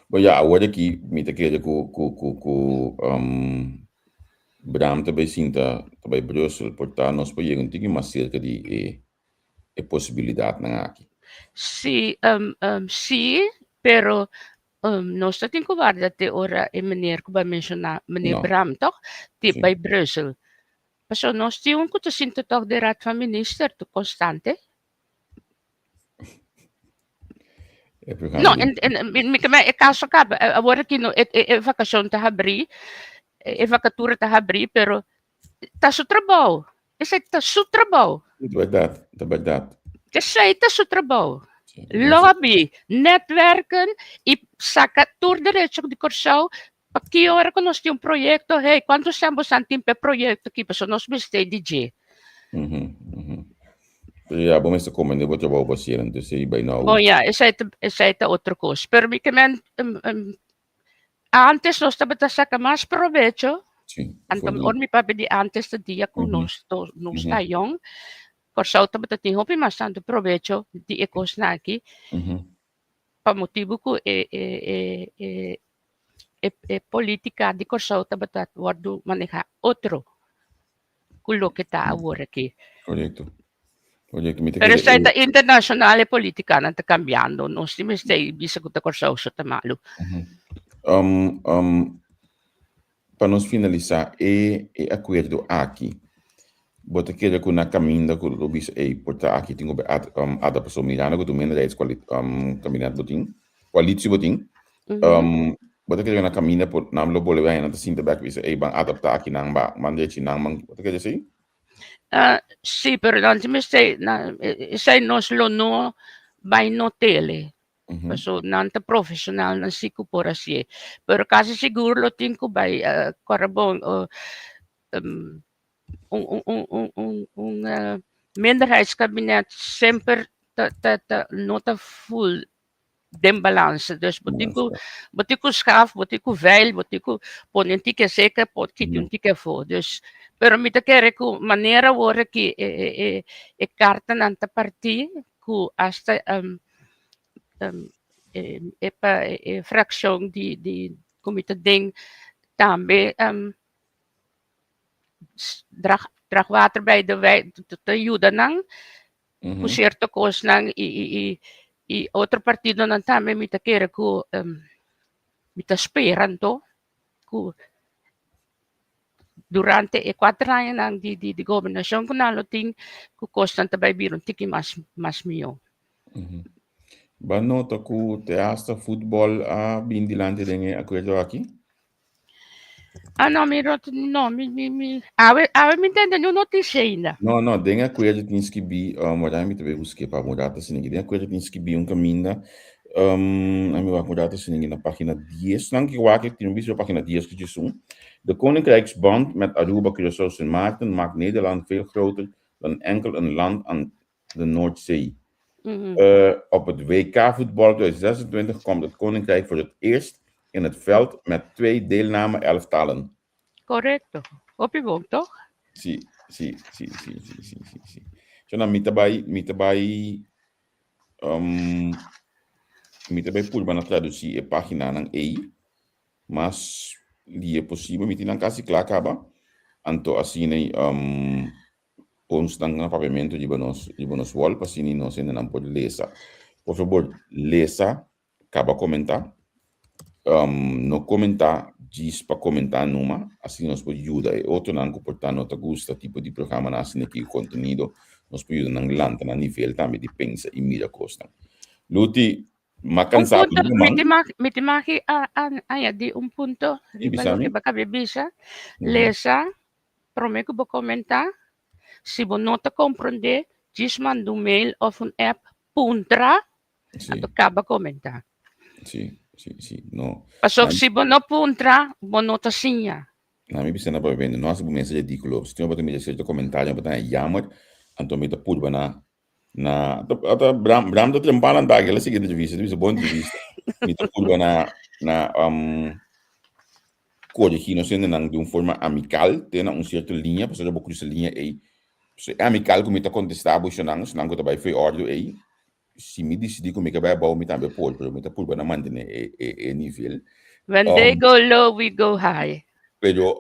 Bo ya, awor aki mi ta kere ku ku ku ku um, Bram ta bai sinta ta bai Brussel por ta nos por yega un tiki mas serka di e e posibilidatnan aki. Sí, um, um, sí, pero um, nos ta tin ku warda te ora e meneer ku bai menshoná, meneer No. Bram, toch? Ti Sí. bai Brussel. Pasobra nos tin un ku ta sinta tòg den Raad van Minister, tu konstante. E programa No, di en, en, mi, mi, mi, e kaso kaba, awor aki no, e, e, e vakashon ta habrí, e vakatura ta habrí, pero ta su trabou. Esei ta su trabou. Ta bèrdat, ta bèrdat. Esei ta su trabou. Sí, Lobby, netwerken i saka tur derecho di Kòrsou pa ki ora ku nos tin un proyekto, hey, kuantu sèn bosan tin pa e proyekto aki? Pasobra nos mester di dje. Mhm, mhm. Pero ya, bo mester komende bo trabou pa hasier, anto esei bai nou. Bon ya, esei ta, esei ta otro kos. Pero mi ke men, um, um, antes nos tabata saka mas probecho, Sí, anto for di. ora mi papia di antes ta dia ku Mhm. nos to, nos Mhm. ta yong, Kòrsou tabata tin hopi mas tantu probecho di e kosnan aki. Mhm. Pa motibu ku e e e e e e polítika di Kòrsou tabata wòrdu manehá otro ku loke ta awor aki. Korekto. Korekto. Mi ta Pero kere esei e ta internashonal e politikanan ta kambiando. Nos tin mester bisa ku ta Kòrsou so ta malu. Um, um, Pa nos finalisá e e akuerdo aki, bo ta kere ku na kaminda ku lo bisa ey por ta aki tin ku bai ad ada pasobra mirando ku tur minderheids kabinet bo tin, koalitio bo tin, bo ta kere ku na kaminda por nan lo bolbe haña nan ta sinta bek bisa ey ban adaptá aki nan ba ban drechi nan ban bo ta kere esey? Sí, pero nan tin mester esey nos lo no bai no tele. Paso nan ta profesionalnan si ku por hasié. Pero kasi sigur lo tin ku bai kòrda bon un un un un un un minderheidskabinet semper ta ta ta no ta ful den balansa. Dus bo tin ku bo tin ku skaf, bo tin ku veil, bo tin ku pone un tiki aseka, por kiti un tiki afó. Dus, pero mi ta kere ku manera awor aki e e e e kartanan ta partí ku asta e pa e frakshon di di ku mi ta den tambe drag drag water bij de wijn ta yuda nan ku sierto kosnan i i i i otro partidonan tambe mi ta kere ku mi ta spera anto ku durante e kuater añanan di di di gobernashon ku nan lo tin ku kosnan ta bai bira un tiki mas mas mihó. Bo a nota ku te hasta futbòl a bin dilanti den e akuerdo aki? Ah no, mi no, no, mi, mi, mi, awe, awe mi tende niun notisia ainda. No, no, den e akuerdo tin skibí, um, wak mi ta bai busk'é pa un rato asina aki. Den e akuerdo tin skibí un kaminda, um, ami wak un rato asina aki na página dies. Nan ki wak tin un bisa página dies ku djesun. De Koninkrijksband met Aruba, Curaçao, Sint Maarten maakt Nederland veel groter dan enkel een land aan de Noordzee. Op het WK voetbal 2026 komt het Koninkrijk voor het eerst in het veld met twee deelname elftallen. Correcto. Hopi bon, toch? Sí, sí, sí, sí, sí, sí, sí, sí. So na mi ta bai, mi ta bai, um, mi ta bai purba na traducí e paginanan ei, mas lie posibel, mi tin nan casi kla kaba, anto asina, um, Ponsnan na papiamentu riba nos riba nos wall pa asina nos hendenan por lesa. Por fabor lesa, kaba komentá. No komentá djis pa komentá numa, asina nos por yuda e otronan ku por ta no ta gusta tipo di programanan asina aki ku kontenido, nos por yuda nan lanta nan nivel tambe di pensa i mira kosnan. Luti, m'a Un kansa punto, ku mi ruman. tin mag, mi tin mag a a añadí un punto Sí, riba bisa loke mi. bo a kaba di bisa. Lesa Promé ku bo komentá, si bo no ta komprondé, djis manda un mail òf un app, puntra, anto kaba komentá. Sí, sí, sí. No. Pasobra si bo no puntra, bo no ta siña. Na mi bisa na papia bende, no hasi bo mes ridíkulo. Si bo ta mira sierto komentario, bo ta haña jammer, anto mi ta purba na na ata Bram Bram ta trempa nan taki, el a sigui entrevista, el a bisa bon entrevista. Mi ta purba na na um corregí nos hendenan di un forma amical te na un cierto liña, pasobra bo cruza liña ei. So e amical cu mi ta contesta bo esnan, esnan cu ta bai fo'i ordo ei, si mi dicidi cu mi ke bai abao mi tambe por, pero mi ta purba na mantene e e e nivel. When they go low, we go high. Pero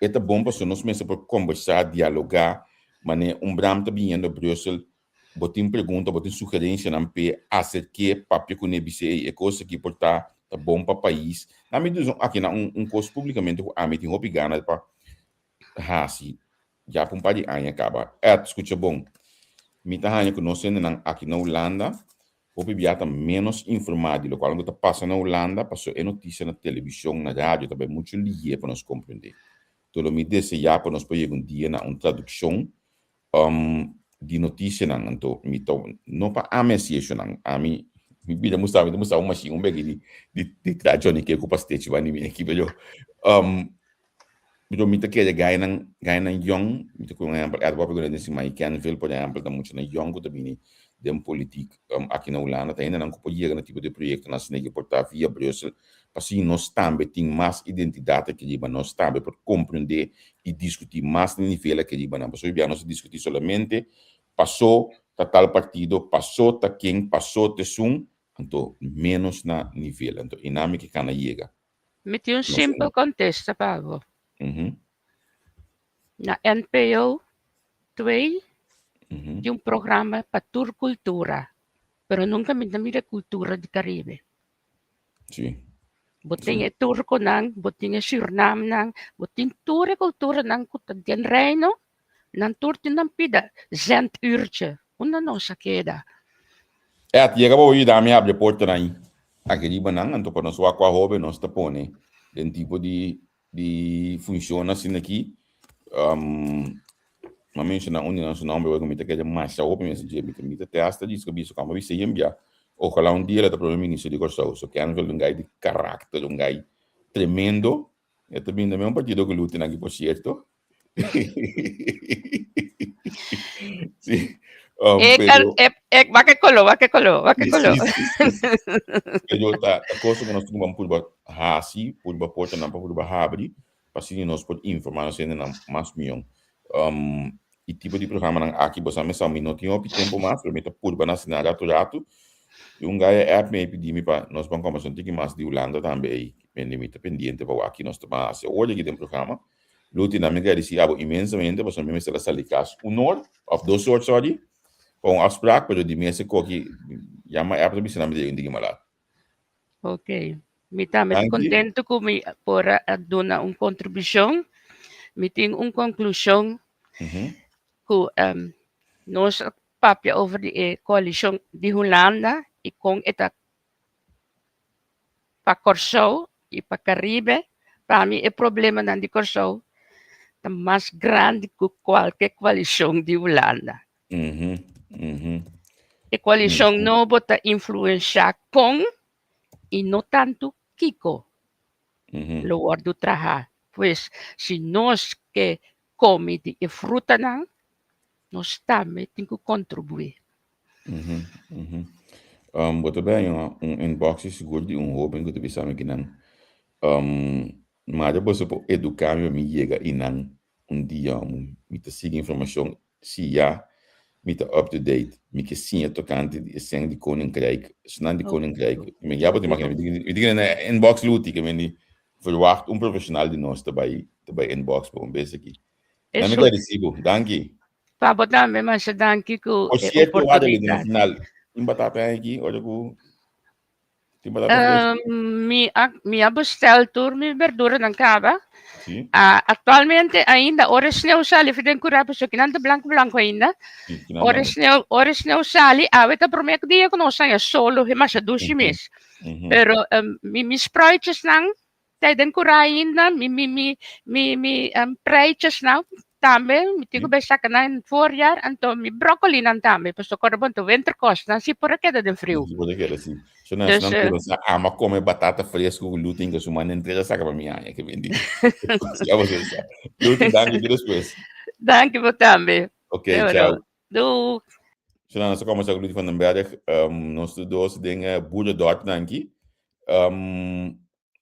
e ta bon pasobra nos mester por combersa, dialoga, Mane un Bram ta biniendo Brussel, bo tin pregunta, bo tin sugerencianan p'e acerk'é, papia kuné, bis'é ey e kos aki por ta ta bon pa pais. Na mi dus aki na un un kos publicamente ku ami tin hopi gana pa hasi ya pa un par di aña kaba. Ed, skucha bon, mi ta haña ku nos hendenan aki na Hulanda hopi bia ta ménos informá di lokual ku ta pasa na Hulanda pasobra e notisia na televishon, na radio ta bai muchu lihe pa nos komprendé. To lo mi deseá pa nos por yega un dia na un tradukshon di notisianan. Anto mi ta no pa ami hasi eshonan, ami mi bida mustrá mi ta mustrá un mashin un beki di di di traha Johnny Cake ku pastechi banda di mi aki pero pero mi ta kere gainan gainan yòn mi ta ku un ehèmpel Edward Papia den siman Kenville por ehèmpel ta muchanan yòn ku ta bini den politik aki na Hulanda ta hendenan ku por yega na tipo di proyektonan asina ke por ta via Brussel P'así nos tambe tin mas identidat aki riba nos tambe por komprendé i diskutí mas na nivel aki riba nan. Pasobra bia nos ta diskutí solamente pasó ta tal partido, pasó ta ken, pasó ta esun. Anto ménos na nivel. Anto einan mi ke kana yega. Mi tin un simpel kontesta pa bo. Na NPO 2 tin un programa pa tur kultura, pero nunka mi ta mira kultura di Karibe. Sí. Bo tin e turkonan, bo tin e sürnamnan, bo tin tur e kulturanan ku ta den Reino, nan tur tin nan pida zenduurtje. Unda nos a keda? Ed, yega bo yuda mi habri e portanan ahi aki riba nan, anto pa nos wak kua hoben nos ta pone den tipo di di funcion asina aki. Um, m'a menciona un di nan su nomber, porque mi ta kere masha hopi mes dje. Mi ta mi ta te hasta djis ku bisa ku amo bisa yen bia. Ojalá un dia el ta prome minister di Kòrsou. So Kenville un guy di karakter, un guy tremendo. E ta bin den un partido ku Lutin aki por cierto. Sí. Um, E, pero, e, e, wak e koló, wak e koló, wak e sí, koló. sí, sí, sí. Pero ta, ta cosa ku nos tin ku purba hasi, purba portanan pa purba habri, pa asina nos por informá nos hendenan mas mion. Um, e tipo di programanan aki, bo sa mesa mi no tin hopi tempo mas, pero mi ta purba na asina ratu ratu. I un guy a app mi a pidi mi pa nos ban kombersa un tiki mas di Hulanda tambe ei. Mende mi ta pendiente pa wak ki nos ta ban hasi awor aki den programa. Luti, nan mi gradisí abo inmensamente pasobra mi mester a sali kas un or, òf dos or, sorry, pa un afsprak, pero di mes e koki yama app ta bisa nan mi ta yega un tiki malat. Ok. Mi tambe ta Danki. kontentu ku mi por a duna un kontribushon. Mi tin un konklushon ku nos a papia over di e koalishon di Hulanda i kon e ta pa Kòrsou i pa Karibe, pa mi e problemanan di Kòrsou ta mas grandi ku kualke koalishon di Hulanda. E koalishon nobo ta influenshá kon i no tantu kiko lo wòrdu trahá. Pues si nos ke kome di e frutanan, nos tambe tin ku kontribuí. Um, bo ta bay un inbox sigur di un hoben ku ta bisa mi kinan. Um, mare boso por eduká mi pa mi yega inan un dia. Mi ta sigui informashon, si ya mi ta up to date. Mi ke siña tokante di esei di Koninkrijk, esnan di Koninkrijk. Mi ya bo ta imagina, mi tin na inbox luti ke men di verwacht un profesional di nos ta bay ta bay inbox pa un bes aki. Na mi gradisi bo. Danki. Pa bo tambe masha danki ku Por e cierto, Adeline, na oportunidat. final, tin batata aki ora ku tin batata fresco? Mi a mi a bestel tur mi berduranan kaba. Sí. Ah, actualmente ainda ora sneeuw sali for den kurá pasobra kinan ta blanco blanco ainda. Sí, kinan Ora blanco. sneeuw ora sneeuw sali awe ta promé dia ku nos haña solo masha dushi mes. Pero mi mi spruitjesnan Ta den cura ainda, mi mi mi mi mi um, preitjesnan tambe, mi tin ku bai saka nan in voorjaar, anto mi broccolinan tambe, pasobra kòrda bon ta winterkostnan si por a keda den friu. Si por a keda, si. So nan, Dus, nan eh, tur sa ama come batata fresco ku Lutin ku su man entrega saka pa mi aña ke bindi. Ya bo sa. Lutin, danki te despues. Danki bo tambe. Ok, Te ciao. Doeg. So nan, nos a kombersa ku Lutin van den Berg, um, nos tur dos den uh, Boerendorp nanki. Um,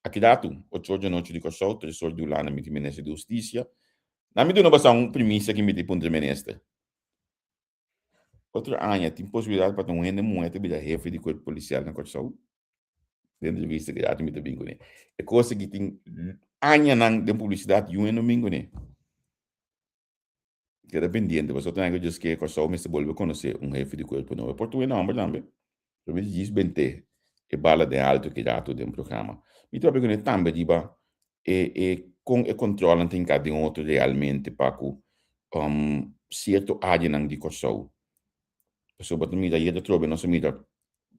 Aki datu, ocho or di anochi di Kòrsou, tres or di Hulanda mi tin Minister di Hustisia. Nan mi duna basa un primisia ki mi tin puntra Minister. Otro aña tin posibilidat pa ta un hende muhé ta bira hefe di kuerpo polisial na Kòrsou? Den entrevista ki datu mi ta bin kuné. E kos aki tin añanan den publisidat yu hende no bin kuné. Keda pendiente, pasobra otro aña ku Dios ke Kòrsou mester bolbe konosé un hefe di kuerpo nobo. E por tur e nòmber tambe. Lo mi djis bent'é e bala den alto ki ratu den programa. Mi ta papia kuné tambe riba e e kon e kòntròlnan ta hinká den otro realmente pa ku sierto áreanan di Kòrsou. Pasobra bo ta mira ayer atrobe nos a mira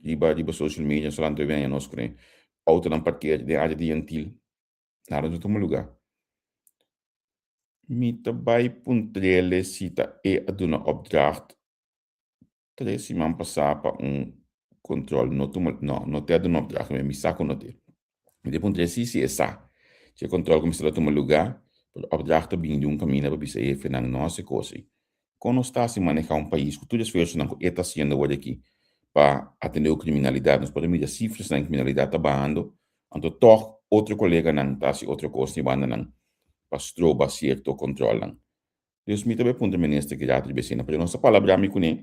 riba riba social media solamente wèn nos kuné outonan parker den área di Yantil. Nada no ta tuma lugá. Mi ta bai puntr'ele si ta e a duna opdracht tres siman pasá pa un control no tuma, no, no te a duna opdracht, mi sa ku no te. Mi ta puntr'e si si e sa si e control ku mester a tuma lugá, pero opdracht ta bini di un kaminda pa bisa e hefenan no hasi kos ei. Kon nos ta hasi manehá un pais ku tur esfuersonan ku e ta hasiendo awor aki pa atendé ku kriminalidat? Nos por a mira sifrasnan kriminalidat ta bahando, anto tòg otro koleganan ta hasi otro kos ni bandanan pa stroba sierto kòntròlnan. Dus mi ta bai puntra minister ki rato di besina, pasobra nos ta palabrá mi kuné,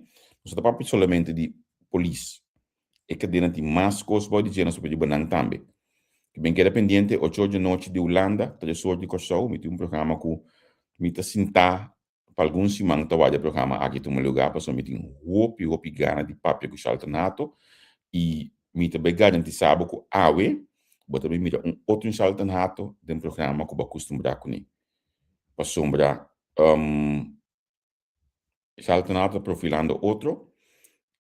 nos no ta papia solamente di polis. E kadena tin mas kos bou di dje, nos por riba nan tambe. Ben keda pendiente, ocho or di anochi di Hulanda, tres or di Kòrsou, mi tin un programa ku mi ta sintá pa algun siman ta wak e programa aki tuma lugá pasobra mi tin hopi hopi gana di papia ku Shalton Hato i mi ta bai garantisá bo ku awe bo ta bai mira un otro Shalton Hato den programa ku bo a kustumbrá kuné pasobra Shalton Hato ta profilando otro,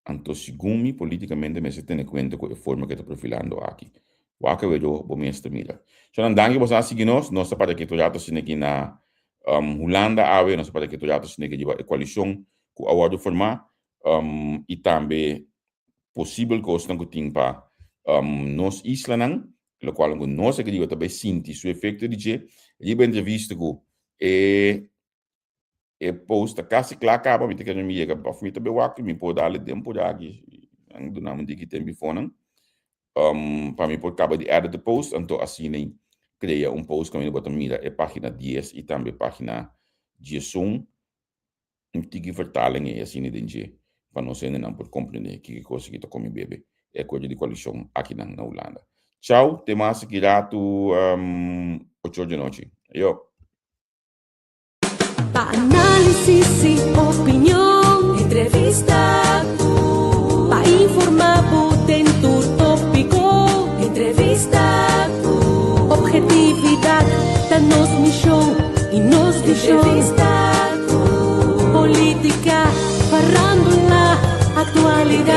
anto segun mi politikamente mester tene kuenta ku e forma ku e ta profilando aki. Wak awe bo mes ta mira. Shonnan danki boso a sigui nos, nos ta para ketu rato asina aki na Hulanda awe, nos ta para ketu rato asina aki riba e koalishon ku a wòrdu formá i tambe posibel kosnan ku tin pa nos islanan, lokual ku nos aki riba ta bai sinti su efekto di dje riba entrevista ku e E post ta kasi kla kaba, mi ta kere mi yega of mi ta be wak mi por dale den por aki nan duna mi un diki tempo fonan pa mi por kaba di edit de post anto asina krea un post kaminda bo ta mira e pagina dies i tambe pagina diesun un tiki vertaling ei asina den dje pa nos hendenan por komprende kiko kos aki ta komi bebe e akuerdo di koalishon akinan na Hulanda. Chao te mas aki ratu ocho or di anochi. Ayo. Pa análisis y opinion, entrevista ku. Pa informá bo den tur tópiko, entrevista ku. Objetividad ta nos mishon y nos vishon. Entrevista ku. Polítika, farándula, aktualidad.